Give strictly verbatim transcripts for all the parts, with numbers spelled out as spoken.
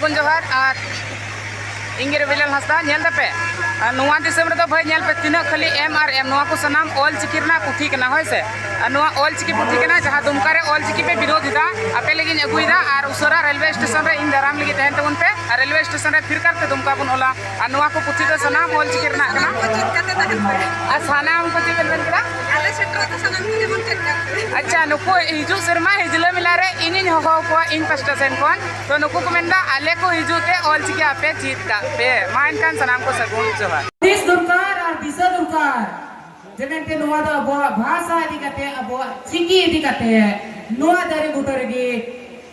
ᱡᱚᱦᱟᱨ᱾ ᱟᱨ ᱤᱧ ᱜᱮ ᱨᱚᱵᱤᱞᱟᱞ ᱦᱟᱸᱥᱫᱟ᱾ ᱧᱮᱞ ᱫᱟᱯᱮ, ᱟᱨ ᱱᱚᱣᱟ ᱫᱤᱥᱚᱢ ᱨᱮᱫᱚ ᱵᱷᱟᱹᱭ ᱧᱮᱞ ᱯᱮ, ᱛᱤᱱᱟᱹᱜ ᱠᱷᱟᱹᱞᱤ ᱮᱢ ᱟᱨ ᱮᱢ, ᱱᱚᱣᱟ ᱠᱚ ᱥᱟᱱᱟᱢ ᱚᱞ ᱪᱤᱠᱤ ᱨᱮᱱᱟᱜ ᱯᱩᱛᱷᱤ ᱠᱟᱱᱟ, ᱦᱳᱭ ᱥᱮ᱾ ᱟᱨ ᱱᱚᱣᱟ ᱚᱞ ᱪᱤᱠᱤ ᱯᱩᱛᱷᱤ ᱠᱟᱱᱟ, ᱡᱟᱦᱟᱸ ᱫᱩᱢᱠᱟ ᱨᱮ ᱚᱞ ᱪᱤᱠᱤ ᱯᱮ ᱵᱤᱨᱳᱫ ᱮᱫᱟ, ᱟᱯᱮ ᱞᱟᱹᱜᱤᱫ ᱤᱧ ᱟᱹᱜᱩᱭᱮᱫᱟ᱾ ᱟᱨ ᱩᱥᱟᱹᱨᱟ ᱨᱮᱞᱣᱮ ᱥᱴᱮᱥᱚᱱ ᱨᱮ ᱤᱧ ᱫᱟᱨᱟᱢ ᱞᱟᱹᱜᱤᱫ ᱛᱟᱦᱮᱱ ᱛᱟᱵᱚᱱ ᱯᱮ, ᱟᱨ ᱨᱮᱞᱣᱮ ᱥᱴᱮᱥᱚᱱ ᱨᱮ ᱯᱷᱤᱨᱠᱟᱨ ᱛᱮ ᱫᱩᱢᱠᱟ ᱵᱚᱱ ᱚᱞᱟ᱾ ᱟᱨ ᱱᱚᱣᱟ ᱠᱚ ᱯᱩᱛᱷᱤ ᱫᱚ ᱥᱟᱱᱟᱢ ᱚᱞ ᱪᱤᱠᱤ ᱨᱮᱱᱟᱜ ᱠᱟᱱᱟ᱾ ᱟᱨ ᱥᱟᱱᱟᱢ ᱠᱚ ᱪᱮᱫ ᱵᱮᱱ ᱢᱮᱱ ᱠᱮᱫᱟ? ᱟᱪᱪᱷᱟ, ᱱᱩᱠᱩ ᱦᱤᱡᱩᱜ ᱥᱮᱨᱢᱟ ᱦᱤᱡᱞᱟᱹ ᱢᱮᱞᱟ ᱨᱮ ᱤᱧᱤᱧ ᱦᱚᱦᱚ ᱟᱠᱚᱣᱟ ᱤᱧ ᱯᱟᱥᱴᱟ ᱥᱮᱱ ᱠᱷᱚᱱ᱾ ᱛᱚ ᱱᱩᱠᱩ ᱠᱚ ᱢᱮᱱᱫᱟ, ᱟᱞᱮ ᱠᱚ ᱦᱤᱡᱩᱜ ᱛᱮ ᱚᱞ ᱪᱤᱠᱤ ᱟᱯᱮ ᱪᱮᱫ ᱠᱟᱜ ᱯᱮ᱾ ᱢᱟ ᱮᱱᱠᱷᱟᱱ ᱥᱟᱱᱟᱢ ᱠᱚ ᱥᱟᱹᱜᱩᱱ ᱡᱚᱦᱟᱨ᱾ ᱦᱩᱫᱤᱥ ᱫᱚᱨᱠᱟᱨ ᱟᱨ ᱫᱤᱥᱟᱹ ᱫᱚᱨᱠᱟᱨ, ᱡᱮ ᱢᱮᱱᱛᱮ ᱱᱚᱣᱟ ᱫᱚ ᱟᱵᱚᱣᱟᱜ ᱵᱷᱟᱥᱟ ᱤᱫᱤ ᱠᱟᱛᱮ, ᱟᱵᱚᱣᱟᱜ ᱪᱤᱠᱤ ᱤᱫᱤ ᱠᱟᱛᱮ ᱱᱚᱣᱟ ᱫᱟᱨᱮ ᱵᱩᱴᱟᱹ ᱨᱮᱜᱮ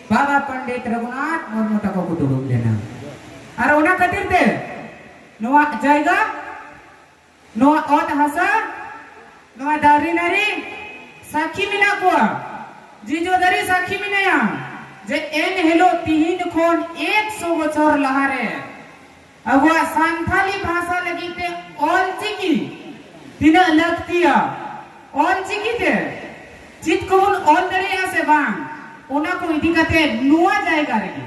ᱵᱟᱵᱟ ᱯᱚᱱᱰᱤᱛ ᱨᱚᱜᱷᱩᱱᱟᱛᱷ ᱢᱩᱨᱢᱩ ᱛᱟᱠᱚ ᱠᱚ ᱫᱩᱲᱩᱵ ᱞᱮᱱᱟ᱾ ᱟᱨ ᱚᱱᱟ ᱠᱷᱟᱹᱛᱤᱨ ᱛᱮ ᱱᱚᱣᱟ ᱡᱟᱭᱜᱟ, ᱱᱚᱣᱟ ᱚᱛ ᱦᱟᱥᱟ, ᱱᱚᱣᱟ ᱫᱟᱨᱮ ᱱᱟᱹᱲᱤ ᱥᱟᱹᱠᱷᱤ ᱢᱮᱱᱟᱜ ᱠᱚᱣᱟ᱾ ᱡᱤᱡᱚ ᱫᱟᱨᱮ ᱥᱟᱹᱠᱷᱤ ᱢᱮᱱᱟᱭᱟ ᱡᱮ ᱮᱱ ᱦᱤᱞᱳᱜ ᱛᱤᱦᱤᱧ ᱠᱷᱚᱱ ᱮᱠᱥᱚ ᱵᱚᱪᱷᱚᱨ ᱞᱟᱦᱟᱨᱮ ᱟᱵᱚᱣᱟᱜ ᱥᱟᱱᱛᱷᱟᱞᱤ ᱵᱷᱟᱥᱟ ᱞᱟᱹᱜᱤᱫ ᱛᱮ ᱚᱞ ᱪᱤᱠᱤ ᱛᱤᱱᱟᱹᱜ ᱞᱟᱹᱠᱛᱤᱭᱟ, ᱚᱞ ᱪᱤᱠᱤ ᱛᱮ ᱪᱮᱫ ᱠᱚᱵᱚᱱ ᱚᱞ ᱫᱟᱲᱮᱭᱟᱜᱼᱟ ᱥᱮ ᱵᱟᱝ, ᱚᱱᱟ ᱠᱚ ᱤᱫᱤ ᱠᱟᱛᱮ ᱱᱚᱣᱟ ᱡᱟᱭᱜᱟ ᱨᱮᱜᱮ,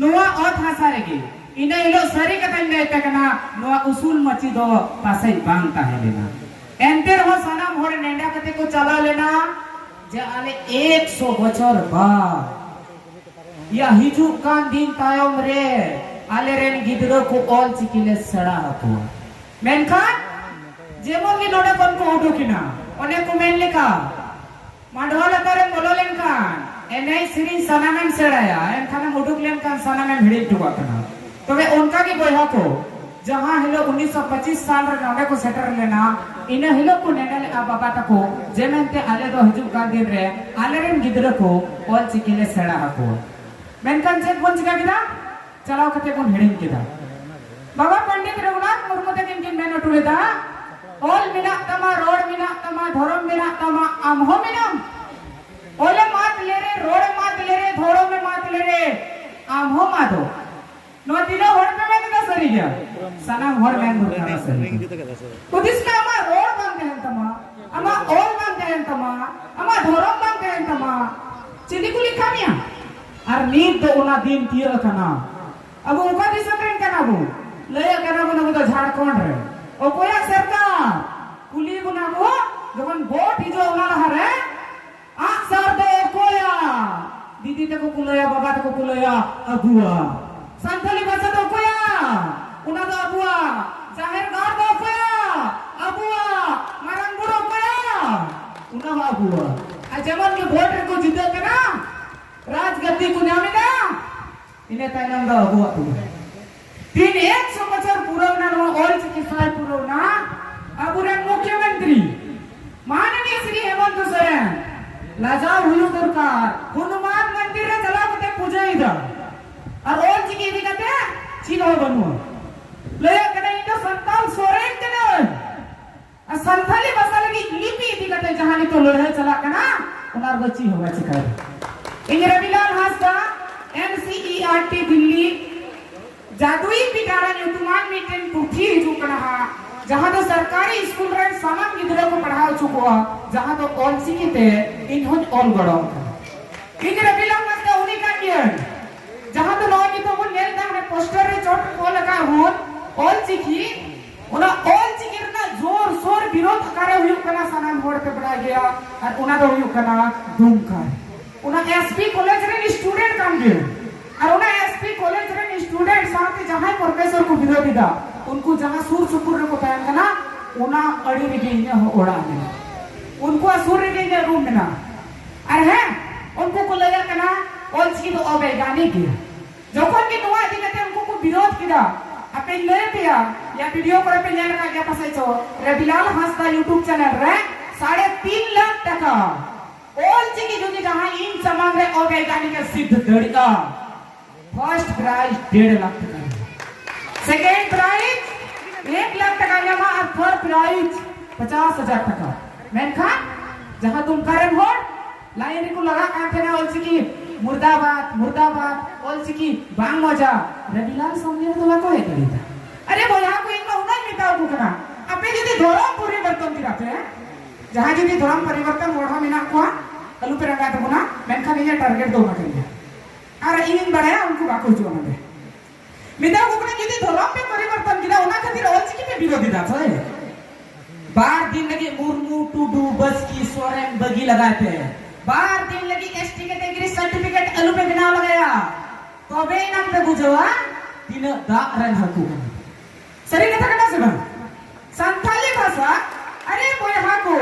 ᱱᱚᱣᱟ ᱚᱛ ᱦᱟᱥᱟ ᱨᱮᱜᱮ ᱤᱱᱟᱹ ᱦᱤᱞᱳᱜ ᱥᱟᱹᱨᱤ ᱠᱟᱛᱷᱟᱧ ᱞᱟᱹᱭ ᱟᱯᱮ ᱠᱟᱱᱟ, ᱱᱚᱣᱟ ᱩᱥᱩᱞ ᱢᱟᱹᱪᱤ ᱫᱚ ᱯᱟᱥᱮᱡ ᱵᱟᱝ ᱛᱟᱦᱮᱸ ᱞᱮᱱᱟ᱾ ᱮᱱᱛᱮ ᱨᱮᱦᱚᱸ ᱥᱟᱱᱟᱢ ᱦᱚᱲ ᱱᱮᱰᱟ ᱠᱟᱛᱮ ᱠᱚ ᱪᱟᱞᱟᱣ ᱞᱮᱱᱟ ᱡᱮ ᱟᱞᱮ ᱮᱠᱥᱚ ᱵᱚᱪᱷᱚᱨ ᱵᱟᱫ, ᱭᱟ ᱦᱤᱡᱩᱜ ᱠᱟᱱ ᱫᱤᱱ ᱛᱟᱭᱚᱢ ᱨᱮ ᱟᱞᱮᱨᱮᱱ ᱜᱤᱫᱽᱨᱟᱹ ᱠᱚ ᱚᱞ ᱪᱤᱠᱤ ᱞᱮ ᱥᱮᱬᱟ ᱟᱠᱚᱣᱟ᱾ ᱢᱮᱱᱠᱷᱟᱱ ᱡᱮᱢᱚᱱ ᱜᱮ ᱱᱚᱰᱮ ᱠᱷᱚᱱ ᱠᱚ ᱩᱰᱩᱠ ᱮᱱᱟ, ᱚᱱᱮ ᱠᱚ ᱢᱮᱱ ᱞᱮᱠᱟ, ᱢᱟᱰᱣᱟ ᱞᱟᱛᱟᱨ ᱨᱮᱢ ᱵᱚᱞᱚ ᱞᱮᱱᱠᱷᱟᱱ ᱮᱱᱮᱡ ᱥᱮᱨᱮᱧ ᱥᱟᱱᱟᱢᱮᱢ ᱥᱮᱬᱟᱭᱟ, ᱮᱱᱠᱷᱟᱱᱮᱢ ᱩᱰᱩᱠ ᱞᱮᱱᱠᱷᱟᱱ ᱥᱟᱱᱟᱢᱮᱢ ᱦᱤᱲᱤᱧ ᱦᱚᱴᱚ ᱠᱟᱜ ᱠᱟᱱᱟ᱾ ᱛᱚᱵᱮ ᱚᱱᱠᱟ ᱜᱮ ᱵᱚᱭᱦᱟ ᱠᱚ, ᱡᱟᱦᱟᱸ ᱦᱤᱞᱳᱜ ᱩᱱᱤᱥᱥᱚ ᱯᱚᱸᱪᱤᱥ ᱥᱟᱞ ᱨᱮ ᱱᱚᱰᱮ ᱠᱚ ᱥᱮᱴᱮᱨ ᱞᱮᱱᱟ, ᱤᱱᱟᱹ ᱦᱤᱞᱳᱜ ᱠᱚ ᱱᱮᱰᱟ ᱞᱮᱫᱼᱟ ᱵᱟᱵᱟ ᱛᱟᱠᱚ ᱡᱮ ᱢᱮᱱᱛᱮ ᱟᱞᱮ ᱫᱚ ᱦᱤᱡᱩᱜ ᱠᱟᱱ ᱫᱤᱱ ᱨᱮ ᱟᱞᱮᱨᱮᱱ ᱜᱤᱫᱽᱨᱟᱹ ᱠᱚ ᱚᱞ ᱪᱤᱠᱤ ᱞᱮ ᱥᱮᱬᱟ ᱟᱠᱚᱣᱟ᱾ ᱢᱮᱱᱠᱷᱟᱱ ᱪᱮᱫ ᱵᱚᱱ ᱪᱤᱠᱟ ᱠᱮᱫᱟ? ᱪᱟᱞᱟᱣ ᱠᱟᱛᱮ ᱵᱚᱱ ᱦᱤᱲᱤᱧ ᱠᱮᱫᱟ᱾ ᱵᱟᱵᱟ ᱯᱚᱱᱰᱤᱛ ᱨᱚᱜᱷᱩᱱᱟᱛᱷ ᱢᱩᱨᱢᱩ ᱛᱟᱹᱠᱤᱱ ᱠᱤᱱ ᱢᱮᱱ ᱦᱚᱴᱚ ᱞᱮᱫᱟ, ᱚᱞ ᱢᱮᱱᱟᱜ ᱛᱟᱢᱟ, ᱨᱚᱲ ᱢᱮᱱᱟᱜ ᱛᱟᱢᱟ, ᱫᱷᱚᱨᱚᱢ ᱢᱮᱱᱟᱜ ᱛᱟᱢᱟ, ᱟᱢ ᱦᱚᱸ ᱢᱮᱱᱟᱢ᱾ ᱚᱞᱮᱢ ᱟᱫ ᱞᱮᱨᱮ, ᱨᱚᱲᱮᱢ ᱟᱫ ᱞᱮᱨᱮ, ᱫᱷᱚᱨᱚᱢᱮᱢ ᱟᱫ ᱞᱮᱨᱮ, ᱟᱢ ᱦᱚᱸᱢ ᱟᱫᱚᱜ᱾ ᱱᱚᱣᱟ ᱛᱤᱱᱟᱹᱜ ᱦᱚᱲ ᱯᱮ ᱢᱮᱱ ᱮᱫᱟ ᱥᱟᱹᱨᱤ ᱜᱮᱭᱟ? ᱥᱟᱱᱟᱢ ᱦᱚᱲ ᱢᱮᱱ ᱫᱚᱨᱠᱟᱨᱟ ᱥᱟᱹᱨᱤ ᱜᱮ᱾ ᱦᱩᱫᱤᱥ ᱢᱮ, ᱟᱢᱟᱜ ᱨᱚᱲ ᱵᱟᱝ ᱛᱟᱦᱮᱱ ᱛᱟᱢᱟ, ᱟᱢᱟᱜ ᱚᱞ ᱵᱟᱝ ᱛᱟᱦᱮᱱ ᱛᱟᱢᱟ, ᱟᱢᱟᱜ ᱫᱷᱚᱨᱚᱢ ᱵᱟᱝ ᱛᱟᱦᱮᱱ ᱛᱟᱢᱟ, ᱪᱤᱞᱤ ᱠᱚ ᱞᱮᱠᱷᱟ ᱢᱮᱭᱟ? ᱟᱨ ᱱᱤᱛ ᱫᱚ ᱚᱱᱟ ᱫᱤᱱ ᱛᱤᱭᱟᱹᱜ ᱟᱠᱟᱱᱟ᱾ ᱟᱵᱚ ᱚᱠᱟ ᱫᱤᱥᱚᱢ ᱨᱮᱱ ᱠᱟᱱᱟ ᱵᱚ? ᱞᱟᱹᱭᱟᱜ ᱠᱟᱱᱟ ᱵᱚᱱ ᱟᱵᱚ ᱫᱚ ᱡᱷᱟᱲᱠᱷᱚᱸᱰ ᱨᱮ᱾ ᱚᱠᱚᱭᱟᱜ ᱥᱚᱨᱠᱟᱨ? ᱠᱩᱞᱤ ᱵᱚᱱᱟ ᱵᱚ, ᱡᱚᱠᱷᱚᱱ ᱵᱷᱳᱴ ᱦᱤᱡᱩᱜᱼᱟ ᱚᱱᱟ ᱞᱟᱦᱟᱨᱮ ᱟᱜᱼᱥᱟᱨ ᱫᱚ ᱚᱠᱚᱭᱟᱜ? ᱫᱤᱫᱤ ᱛᱟᱠᱚ ᱠᱚ ᱞᱟᱹᱭᱟ, ᱵᱟᱵᱟ ᱛᱟᱠᱚ ᱠᱚ ᱞᱟᱹᱭᱟ, ᱟᱵᱚᱣᱟᱜ᱾ ᱥᱟᱱᱛᱟᱞᱤ ᱵᱷᱟᱥᱟ ᱫᱚ ᱚᱠᱚᱭᱟᱜ? ᱚᱱᱟ ᱫᱚ ᱟᱵᱚᱣᱟᱜ᱾ ᱡᱟᱦᱮᱨ ᱜᱟᱲ ᱫᱚ ᱚᱠᱚᱭᱟᱜ? ᱟᱵᱚᱣᱟᱜ᱾ ᱢᱟᱨᱟᱝ ᱵᱩᱨᱩ ᱚᱠᱚᱭᱟᱜ? ᱚᱱᱟ ᱦᱚᱸ ᱟᱵᱚᱣᱟᱜ᱾ ᱟᱨ ᱡᱮᱢᱚᱱ ᱜᱮ ᱵᱷᱳᱴ ᱨᱮᱠᱚ ᱡᱤᱛᱟᱹᱜ ᱠᱟᱱᱟ, ᱨᱟᱡᱽ ᱜᱟᱹᱫᱤ ᱠᱚ ᱧᱟᱢ ᱮᱫᱟ, ᱤᱱᱟᱹ ᱛᱟᱭᱱᱚᱢ ᱫᱚ ᱟᱵᱚᱣᱟᱜ ᱫᱚ ᱵᱟᱝ᱾ ᱛᱤᱱ ᱮᱠᱥᱚ ᱵᱚᱪᱷᱚᱨ ᱯᱩᱨᱟᱹᱣᱱᱟ, ᱱᱚᱣᱟ ᱚᱞ ᱪᱤᱠᱤ ᱥᱟᱭ ᱯᱩᱨᱟᱹᱣᱱᱟ᱾ ᱟᱵᱚᱨᱮᱱ ᱢᱩᱠᱷᱭᱚᱢᱚᱱᱛᱨᱤ ᱢᱟᱱᱱᱤᱭᱚ ᱥᱨᱤ ᱦᱮᱢᱚᱱᱛᱚ ᱥᱚᱨᱮᱱ ᱞᱟᱡᱟᱣ ᱦᱩᱭᱩᱜ ᱫᱚᱨᱠᱟᱨ᱾ ᱦᱚᱱᱩᱢᱟᱱ ᱢᱚᱱᱫᱤᱨ ᱨᱮ ᱪᱟᱞᱟᱣ ᱠᱟᱛᱮ ᱯᱩᱡᱟᱹᱭᱮᱫᱟ ᱟᱨ ᱚᱞ ᱪᱤᱠᱤ ᱤᱫᱤ ᱠᱟᱛᱮ ᱪᱮᱫ ᱦᱚᱸ ᱵᱟᱹᱱᱩᱜᱼᱟ᱾ ᱞᱟᱹᱭᱟᱜ ᱠᱟᱱᱟ, "ᱤᱧ ᱫᱚ ᱥᱟᱱᱛᱟᱲ ᱥᱚᱨᱮᱱ ᱠᱟᱹᱱᱟᱹᱧ ᱟᱨ ᱥᱟᱱᱛᱟᱲᱤ ᱵᱷᱟᱥᱟ ᱞᱟᱹᱜᱤᱫ ᱞᱤᱯᱤ ᱤᱫᱤ ᱠᱟᱛᱮ ᱡᱟᱦᱟᱸ ᱱᱤᱛᱚᱜ ᱞᱟᱹᱲᱦᱟᱹᱭ ᱪᱟᱞᱟᱜ ᱠᱟᱱᱟ, ᱚᱱᱟ ᱨᱮᱫᱚ ᱪᱮᱫ ᱦᱚᱸ ᱵᱟᱭ ᱪᱤᱠᱟᱹᱭᱟ᱾" ᱤᱧ ᱨᱚᱵᱤᱞᱟᱞ ᱦᱟᱸᱥᱫᱟ, ᱮᱱ ᱥᱤ ᱤ ᱟᱨ ᱴᱤ ᱫᱤᱞᱞᱤ, ᱡᱟᱫᱩᱭᱤ ᱯᱤᱴᱟᱨᱟ ᱧᱩᱛᱩᱢᱟᱱ ᱢᱤᱫᱴᱮᱱ ᱯᱩᱛᱷᱤ ᱦᱤᱡᱩᱜ ᱠᱟᱱᱟ ᱦᱟᱸᱜ, ᱡᱟᱦᱟᱸ ᱫᱚ ᱥᱚᱨᱠᱟᱨᱤ ᱥᱠᱩᱞ ᱨᱮᱱ ᱥᱟᱱᱟᱢ ᱜᱤᱫᱽᱨᱟᱹ ᱠᱚ ᱯᱟᱲᱦᱟᱣ ᱦᱚᱪᱚ ᱠᱚᱣᱟ, ᱡᱟᱦᱟᱸ ᱫᱚ ᱚᱞ ᱪᱤᱠᱤ ᱛᱮ ᱤᱧ ᱦᱚᱸᱧ ᱚᱞ ᱜᱚᱲᱚ ᱟᱠᱟᱱᱟ᱾ ᱤᱧ ᱨᱚᱵᱤᱞᱟᱞ ᱦᱟᱸᱥᱫᱟ ᱩᱱᱤ ᱠᱟᱱ ᱜᱤᱭᱟᱹᱧ, ᱡᱟᱦᱟᱸ ᱫᱚ ᱱᱚᱜᱼᱚᱭ ᱱᱤᱛᱚᱜ ᱵᱚᱱ ᱧᱮᱞ ᱮᱫᱟ, ᱦᱟᱱᱮ ᱯᱳᱥᱴᱟᱨ ᱨᱮ ᱪᱚᱴ ᱚᱞ ᱟᱠᱟᱫ ᱵᱚᱱ ᱚᱞ ᱪᱤᱠᱤ, ᱚᱱᱟ ᱚᱞ ᱪᱤᱠᱤ ᱨᱮᱱᱟᱜ ᱡᱳᱨ ᱥᱳᱨ ᱵᱤᱨᱳᱫ ᱚᱠᱟᱨᱮ ᱦᱩᱭᱩᱜ ᱠᱟᱱᱟ, ᱥᱟᱱᱟᱢ ᱦᱚᱲ ᱯᱮ ᱵᱟᱲᱟᱭ ᱜᱮᱭᱟ, ᱟᱨ ᱚᱱᱟ ᱫᱚ ᱦᱩᱭᱩᱜ ᱠᱟᱱᱟ ᱫᱩᱢᱠᱟ᱾ ᱚᱱᱟ ᱮᱥ ᱯᱤ ᱠᱚᱞᱮᱡᱽ ᱨᱮᱱ ᱥᱴᱩᱰᱮᱱᱴ ᱠᱟᱱ ᱜᱮ, ᱟᱨ ᱚᱱᱟ ᱮᱥ ᱯᱤ ᱠᱚᱞᱮᱡᱽ ᱨᱮᱱ ᱥᱴᱩᱰᱮᱱᱴ ᱥᱟᱶᱛᱮ ᱡᱟᱦᱟᱸᱭ ᱯᱨᱚᱯᱷᱮᱥᱚᱨ ᱠᱚ ᱵᱤᱨᱳᱫ ᱮᱫᱟ, ᱩᱱᱠᱩ ᱡᱟᱦᱟᱸ ᱥᱩᱨ ᱥᱩᱯᱩᱨ ᱨᱮᱠᱚ ᱛᱟᱦᱮᱱ ᱠᱟᱱᱟ, ᱚᱱᱟ ᱟᱲᱮ ᱨᱮᱜᱮ ᱤᱧᱟᱹᱜ ᱚᱲᱟᱜ ᱢᱮᱱᱟᱜᱼᱟ, ᱩᱱᱠᱩᱣᱟᱜ ᱥᱩᱨ ᱨᱮᱜᱮ ᱤᱧᱟᱹᱜ ᱨᱩᱢ ᱢᱮᱱᱟᱜᱼᱟ᱾ ᱟᱨ ᱦᱮᱸ, ᱩᱱᱠᱩ ᱠᱚ ᱞᱟᱹᱭᱟᱜ ᱠᱟᱱᱟ ᱚᱞ ᱪᱤᱠᱤ ᱫᱚ ᱚᱵᱮᱭᱜᱟᱱᱤᱠ ᱜᱮᱭᱟ᱾ ᱡᱚᱠᱷᱚᱱ ᱜᱮ ᱱᱚᱣᱟ ᱤᱫᱤ ᱠᱟᱛᱮ ᱩᱱᱠᱩ ᱠᱚ ᱵᱤᱨᱳᱫ ᱠᱮᱫᱟ, ᱟᱯᱮᱧ ᱞᱟᱹᱭ ᱟᱯᱮᱭᱟ, ᱭᱟ ᱵᱷᱤᱰᱤᱭᱳ ᱠᱚᱨᱮ ᱯᱮ ᱧᱮᱞ ᱟᱠᱟᱫ ᱜᱮᱭᱟ ᱯᱟᱥᱮᱡ ᱪᱚ, ᱨᱚᱵᱤᱞᱟᱞ ᱦᱟᱸᱥᱫᱟ YouTube ᱪᱮᱱᱮᱞ ᱨᱮ ᱥᱟᱲᱮ ᱛᱤᱱ ᱞᱟᱠᱷ ᱴᱟᱠᱟ ᱚᱞ ᱪᱤᱠᱤ ᱡᱩᱫᱤ ᱡᱟᱦᱟᱸᱭ ᱤᱧ ᱥᱟᱢᱟᱝ ᱨᱮ ᱚᱵᱮᱭᱜᱟᱱᱤᱠ ᱮ ᱥᱤᱫᱽᱫᱷ ᱫᱟᱲᱮᱭᱟᱜᱼᱟ, ᱯᱷᱟᱨᱥᱴ ᱯᱨᱟᱭᱤᱡᱽ ᱰᱮᱲ ᱞᱟᱠᱷ ᱴᱟᱠᱟ ᱧᱟᱢᱟ, ᱥᱮᱠᱮᱱᱰ ᱯᱨᱟᱭᱤᱡᱽ ᱮᱠ ᱞᱟᱠᱷ ᱴᱟᱠᱟ ᱧᱟᱢᱟ, ᱟᱨ ᱛᱷᱟᱨᱰ ᱯᱨᱟᱭᱤᱡᱽ ᱯᱚᱪᱟᱥ ᱦᱟᱡᱟᱨ ᱴᱟᱠᱟ᱾ ᱢᱮᱱᱠᱷᱟᱱ ᱡᱟᱦᱟᱸ ᱫᱩᱢᱠᱟ ᱨᱮᱱ ᱦᱚᱲ ᱞᱟᱭᱤᱱ ᱨᱮᱠᱚ ᱞᱟᱜᱟᱜ ᱠᱟᱱ ᱛᱟᱦᱮᱱᱟ, "ᱚᱞᱪᱤᱠᱤ ᱢᱩᱨᱫᱟᱵᱟᱫ, ᱢᱩᱨᱫᱟᱵᱟᱫ, ᱚᱞᱪᱤᱠᱤ ᱵᱟᱝ ᱢᱚᱡᱟ", ᱨᱚᱵᱤᱞᱟᱞ ᱥᱟᱢᱱᱮ ᱨᱮᱫᱚ ᱵᱟᱠᱚ ᱦᱮᱡ ᱫᱟᱲᱮᱭᱟᱫᱟ᱾ ᱟᱨᱮ ᱵᱚᱭᱦᱟ ᱠᱚ, ᱤᱧ ᱢᱟ ᱚᱱᱟᱧ ᱢᱮᱛᱟ ᱠᱚ ᱠᱟᱱᱟ, ᱟᱯᱮ ᱡᱩᱫᱤ ᱫᱷᱚᱨᱚᱢ ᱯᱚᱨᱤᱵᱚᱨᱛᱚᱱ ᱠᱮᱫᱟ ᱯᱮ, ᱡᱟᱦᱟᱸᱭ ᱡᱩᱫᱤ ᱫᱷᱚᱨᱚᱢ ᱯᱚᱨᱤᱵᱚᱨᱛᱚᱱ ᱦᱚᱲ ᱦᱚᱸ ᱢᱮᱱᱟᱜ ᱠᱚᱣᱟ, ᱟᱞᱚ ᱯᱮ ᱨᱟᱸᱜᱟᱣ ᱛᱟᱵᱚᱱᱟ, ᱢᱮᱱᱠᱷᱟᱱ ᱤᱧᱟᱹᱜ ᱴᱟᱨᱜᱮᱴ ᱫᱚ ᱚᱱᱟ ᱠᱟᱱ ᱜᱮᱭᱟ᱾ ᱟᱨ ᱤᱧᱤᱧ ᱵᱟᱲᱟᱭᱟ ᱩᱱᱠᱩ ᱵᱟᱠᱚ ᱦᱤᱡᱩᱜᱼᱟ ᱱᱚᱰᱮ᱾ ᱢᱮᱛᱟ ᱠᱚ ᱠᱟᱱᱟ, ᱡᱩᱫᱤ ᱫᱷᱚᱨᱚᱢ ᱯᱮ ᱯᱚᱨᱤᱵᱚᱨᱛᱚᱱ ᱠᱮᱫᱟ, ᱚᱱᱟ ᱠᱷᱟᱹᱛᱤᱨ ᱚᱞᱪᱤᱠᱤ ᱯᱮ ᱵᱤᱨᱳᱫ ᱮᱫᱟ ᱥᱮ? ᱵᱟᱨ ᱫᱤᱱ ᱞᱟᱹᱜᱤᱫ ᱢᱩᱨᱢᱩ, ᱴᱩᱰᱩ, ᱵᱟᱥᱠᱤ, ᱥᱚᱨᱮᱱ ᱵᱟᱹᱜᱤ ᱞᱟᱜᱟᱭ ᱯᱮ᱾ ᱵᱟᱨ ᱫᱤᱱ ᱞᱟᱹᱜᱤᱫ ᱮᱥ ᱴᱤ ᱠᱮᱴᱮᱜᱚᱨᱤ ᱥᱟᱨᱴᱤᱯᱷᱤᱠᱮᱴ ᱟᱞᱚ ᱯᱮ ᱵᱮᱱᱟᱣ ᱞᱟᱜᱟᱭᱟ, ᱛᱚᱵᱮ ᱮᱱᱟᱝ ᱯᱮ ᱵᱩᱡᱷᱟᱹᱣᱟ ᱛᱤᱱᱟᱹᱜ ᱫᱟᱜ ᱨᱮᱱ ᱦᱟᱹᱠᱩ ᱠᱟᱱᱟ᱾ ᱥᱟᱹᱨᱤ ᱠᱟᱛᱷᱟ ᱠᱟᱱᱟ ᱥᱮ ᱵᱟᱝ? ᱥᱟᱱᱛᱷᱟᱞᱤ ᱵᱷᱟᱥᱟ, ᱟᱨᱮ ᱵᱚᱭᱦᱟ ᱠᱚ,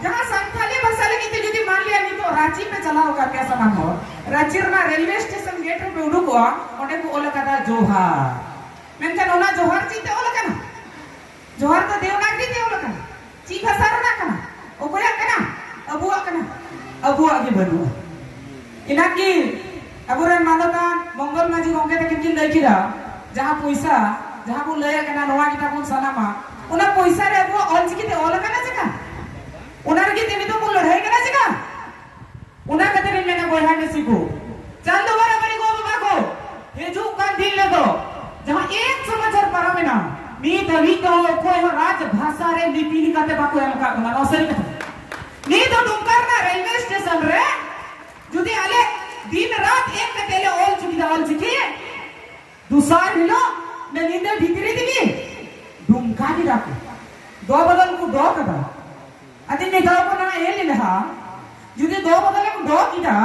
ᱡᱟᱦᱟᱸ ᱥᱟᱱᱛᱷᱟᱞᱤ ᱵᱷᱟᱥᱟ ᱞᱟᱹᱜᱤᱫ ᱛᱮ ᱡᱩᱫᱤ ᱢᱟᱱ ᱞᱤᱭᱟ ᱱᱤᱛᱚᱜ ᱨᱟᱸᱪᱤ ᱯᱮ ᱪᱟᱞᱟᱣ ᱟᱠᱟᱱ ᱜᱮᱭᱟ ᱥᱟᱱᱟᱢ ᱦᱚᱲ, ᱨᱟᱸᱪᱤ ᱨᱮᱱᱟᱜ ᱨᱮᱞᱣᱮ ᱥᱴᱮᱥᱚᱱ ᱜᱮᱴ ᱨᱮᱯᱮ ᱩᱰᱩᱠᱚᱜᱼᱟ, ᱚᱸᱰᱮ ᱠᱚ ᱚᱞ ᱟᱠᱟᱫᱟ ᱡᱚᱦᱟᱨ᱾ ᱢᱮᱱᱠᱷᱟᱱ ᱚᱱᱟ ᱡᱚᱦᱟᱨ ᱪᱮᱫ ᱛᱮ ᱚᱞ ᱟᱠᱟᱱᱟ? ᱡᱚᱦᱟᱨ ᱫᱚ ᱫᱮᱣᱱᱟᱜᱽᱨᱤ ᱛᱮ ᱚᱞ ᱟᱠᱟᱱᱟ᱾ ᱪᱮᱫ ᱵᱷᱟᱥᱟ ᱨᱮᱱᱟᱜ ᱠᱟᱱᱟ? ᱚᱠᱚᱭᱟᱜ ᱠᱟᱱᱟ? ᱟᱵᱚᱣᱟᱜ ᱠᱟᱱᱟ᱾ ᱟᱵᱚᱣᱟᱜ ᱜᱮ ᱵᱟᱹᱱᱩᱜᱼᱟ᱾ ᱤᱱᱟᱹᱜ ᱜᱮ ᱟᱵᱚᱨᱮᱱ ᱢᱟᱱᱚᱛᱟᱱ ᱢᱚᱝᱜᱚᱞ ᱢᱟᱹᱡᱷᱤ ᱜᱚᱢᱠᱮ ᱛᱟᱹᱠᱤᱱ ᱠᱤᱱ ᱞᱟᱹᱭ ᱠᱮᱫᱟ, ᱡᱟᱦᱟᱸ ᱯᱚᱭᱥᱟ, ᱡᱟᱦᱟᱸ ᱵᱚᱱ ᱞᱟᱹᱭᱟᱜ ᱠᱟᱱᱟ, ᱱᱚᱣᱟ ᱜᱮ ᱛᱟᱵᱚᱱ ᱥᱟᱱᱟᱢᱟ, ᱚᱱᱟ ᱯᱚᱭᱥᱟ ᱨᱮ ᱟᱵᱚᱣᱟᱜ ᱚᱞᱪᱤᱠᱤ ᱛᱮ ᱚᱞ ᱟᱠᱟᱱᱟ ᱪᱮᱠᱟ? ᱚᱱᱟ ᱨᱮᱜᱮ ᱛᱮ ᱱᱤᱛᱚᱜ ᱵᱚᱱ ᱞᱟᱹᱲᱦᱟᱹᱭ ᱠᱟᱱᱟ ᱪᱮᱠᱟ? ᱚᱱᱟ ᱠᱷᱟᱹᱛᱤᱨ ᱤᱧ ᱢᱮᱱᱟ, ᱵᱚᱭᱦᱟ ᱢᱤᱥᱤ ᱠᱚ, ᱪᱟᱸᱫᱚ ᱵᱟᱨᱟᱵᱟᱨᱤ ᱜᱚ ᱵᱟᱵᱟ ᱠᱚ, ᱦᱤᱡᱩᱜ ᱠᱟᱱ ᱫᱤᱱ ᱨᱮᱫᱚ ᱡᱟᱦᱟᱸ ᱮᱠᱥᱚ ᱵᱚᱪᱷᱚᱨ ᱯᱟᱨᱚᱢᱮᱱᱟ, ᱱᱤᱛ ᱦᱟᱹᱵᱤᱡ ᱛᱮᱦᱚᱸ ᱚᱠᱚᱭ ᱦᱚᱸ ᱨᱟᱡᱽ ᱵᱷᱟᱥᱟ ᱨᱮ ᱞᱤᱯᱤ ᱞᱮᱠᱟᱛᱮ ᱵᱟᱠᱚ ᱮᱢ ᱟᱠᱟᱫ ᱵᱚᱱᱟ᱾ ᱱᱚᱣᱟ ᱥᱟᱹᱨᱤ ᱠᱟᱛᱷᱟ᱾ ᱱᱤᱛ ᱦᱚᱸ ᱫᱩᱢᱠᱟ ᱨᱮᱱᱟᱜ ᱨᱮᱞᱣᱮ ᱥᱴᱮᱥᱚᱱ ᱨᱮ ᱡᱩᱫᱤ ᱟᱞᱮ ᱫᱤᱱ ᱨᱟᱛ ᱮᱠ ᱠᱟᱛᱮ ᱞᱮ ᱚᱞ ᱪᱩᱠᱤᱫᱟ ᱚᱞ ᱪᱤᱠᱤ, ᱫᱚᱥᱟᱨ ᱦᱤᱞᱳᱜ ᱚᱱᱟ ᱧᱤᱫᱟᱹ ᱵᱷᱤᱛᱨᱤ ᱛᱮᱜᱮ ᱫᱩᱢᱠᱟ ᱠᱮᱫᱟ ᱠᱚ᱾ ᱫᱚ ᱵᱚᱫᱚᱞ ᱠᱚ ᱫᱚ ᱠᱮᱫᱟ᱾ ᱟᱫᱚᱧ ᱢᱮᱛᱟᱣ ᱠᱟᱱᱟ, ᱮ ᱞᱮᱞᱦᱟ, ᱡᱩᱫᱤ ᱫᱚ ᱵᱚᱫᱚᱞᱮᱢ ᱫᱚ ᱠᱮᱫᱟ,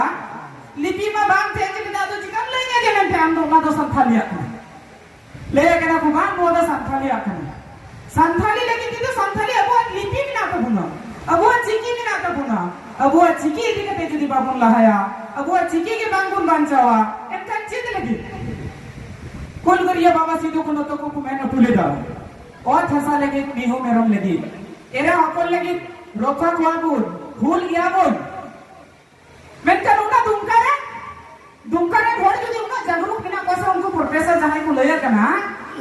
ᱞᱤᱯᱤ ᱢᱟ ᱵᱟᱝ ᱛᱟᱦᱮᱸ ᱠᱟᱱᱟ, ᱟᱫᱚ ᱪᱤᱠᱟᱢ ᱞᱟᱹᱭ ᱧᱟ ᱡᱮ ᱢᱮᱱᱛᱮ ᱟᱢ ᱫᱚ ᱚᱱᱟ ᱫᱚ ᱥᱟᱱᱛᱷᱟᱞᱤᱭᱟᱜ ᱠᱟᱱᱟ? ᱞᱟᱹᱭ ᱠᱟᱱᱟ ᱠᱚ, ᱵᱟᱝ, ᱱᱚᱣᱟ ᱫᱚ ᱥᱟᱱᱛᱷᱟᱞᱤᱭᱟᱜ ᱠᱟᱱᱟ᱾ ᱥᱟᱱᱛᱷᱟᱞᱤ ᱞᱟᱹᱜᱤᱫ ᱛᱮᱫᱚ ᱥᱟᱱᱛᱷᱟᱞᱤ ᱟᱵᱚᱣᱟᱜ ᱞᱤᱯᱤ ᱢᱮᱱᱟᱜ ᱛᱟᱵᱚᱱᱟ, ᱟᱵᱚᱣᱟᱜ ᱪᱤᱠᱤ ᱢᱮᱱᱟᱜ ᱛᱟᱵᱚᱱᱟ᱾ ᱟᱵᱚᱣᱟᱜ ᱪᱤᱠᱤ ᱤᱫᱤ ᱠᱟᱛᱮ ᱡᱩᱫᱤ ᱵᱟᱵᱚᱱ ᱞᱟᱦᱟᱭᱟ, ᱟᱵᱚᱣᱟᱜ ᱪᱤᱠᱤ ᱜᱮ ᱵᱟᱝ ᱵᱚᱱ ᱵᱟᱧᱪᱟᱣᱟ, ᱮᱱᱠᱷᱟᱱ ᱪᱮᱫ ᱞᱟᱹᱜᱤᱫ? ᱦᱩᱞᱜᱟᱹᱨᱤᱭᱟᱹ ᱵᱟᱵᱟ ᱥᱤᱫᱩ ᱠᱟᱹᱱᱦᱩ ᱛᱟᱠᱚ ᱠᱚ ᱢᱮᱱ ᱦᱚᱴᱚ ᱞᱮᱫᱟ, ᱚᱛ ᱦᱟᱥᱟ ᱞᱟᱹᱜᱤᱫ, ᱢᱤᱦᱩ ᱢᱮᱨᱚᱢ ᱞᱟᱹᱜᱤᱫ, ᱮᱨᱟ ᱦᱚᱯᱚᱱ ᱞᱟᱹᱜᱤᱫ ᱨᱚᱯᱷᱟ ᱠᱚᱣᱟ ᱵᱚᱱ, ᱦᱩᱞ ᱜᱮᱭᱟ ᱵᱚᱱ᱾ ᱢᱮᱱᱠᱷᱟᱱ ᱚᱱᱟ ᱫᱩᱢᱠᱟ ᱨᱮ, ᱫᱩᱢᱠᱟ ᱨᱮᱱ ᱦᱚᱲ ᱡᱩᱫᱤ ᱩᱱᱟᱹᱜ ᱡᱟᱜᱽᱨᱩᱠ ᱢᱮᱱᱟᱜ ᱠᱚᱣᱟ ᱥᱮ ᱩᱱᱠᱩ ᱯᱨᱚᱯᱷᱮᱥᱚᱨ ᱡᱟᱦᱟᱸᱭ ᱠᱚ ᱞᱟᱹᱭ ᱠᱟᱱᱟ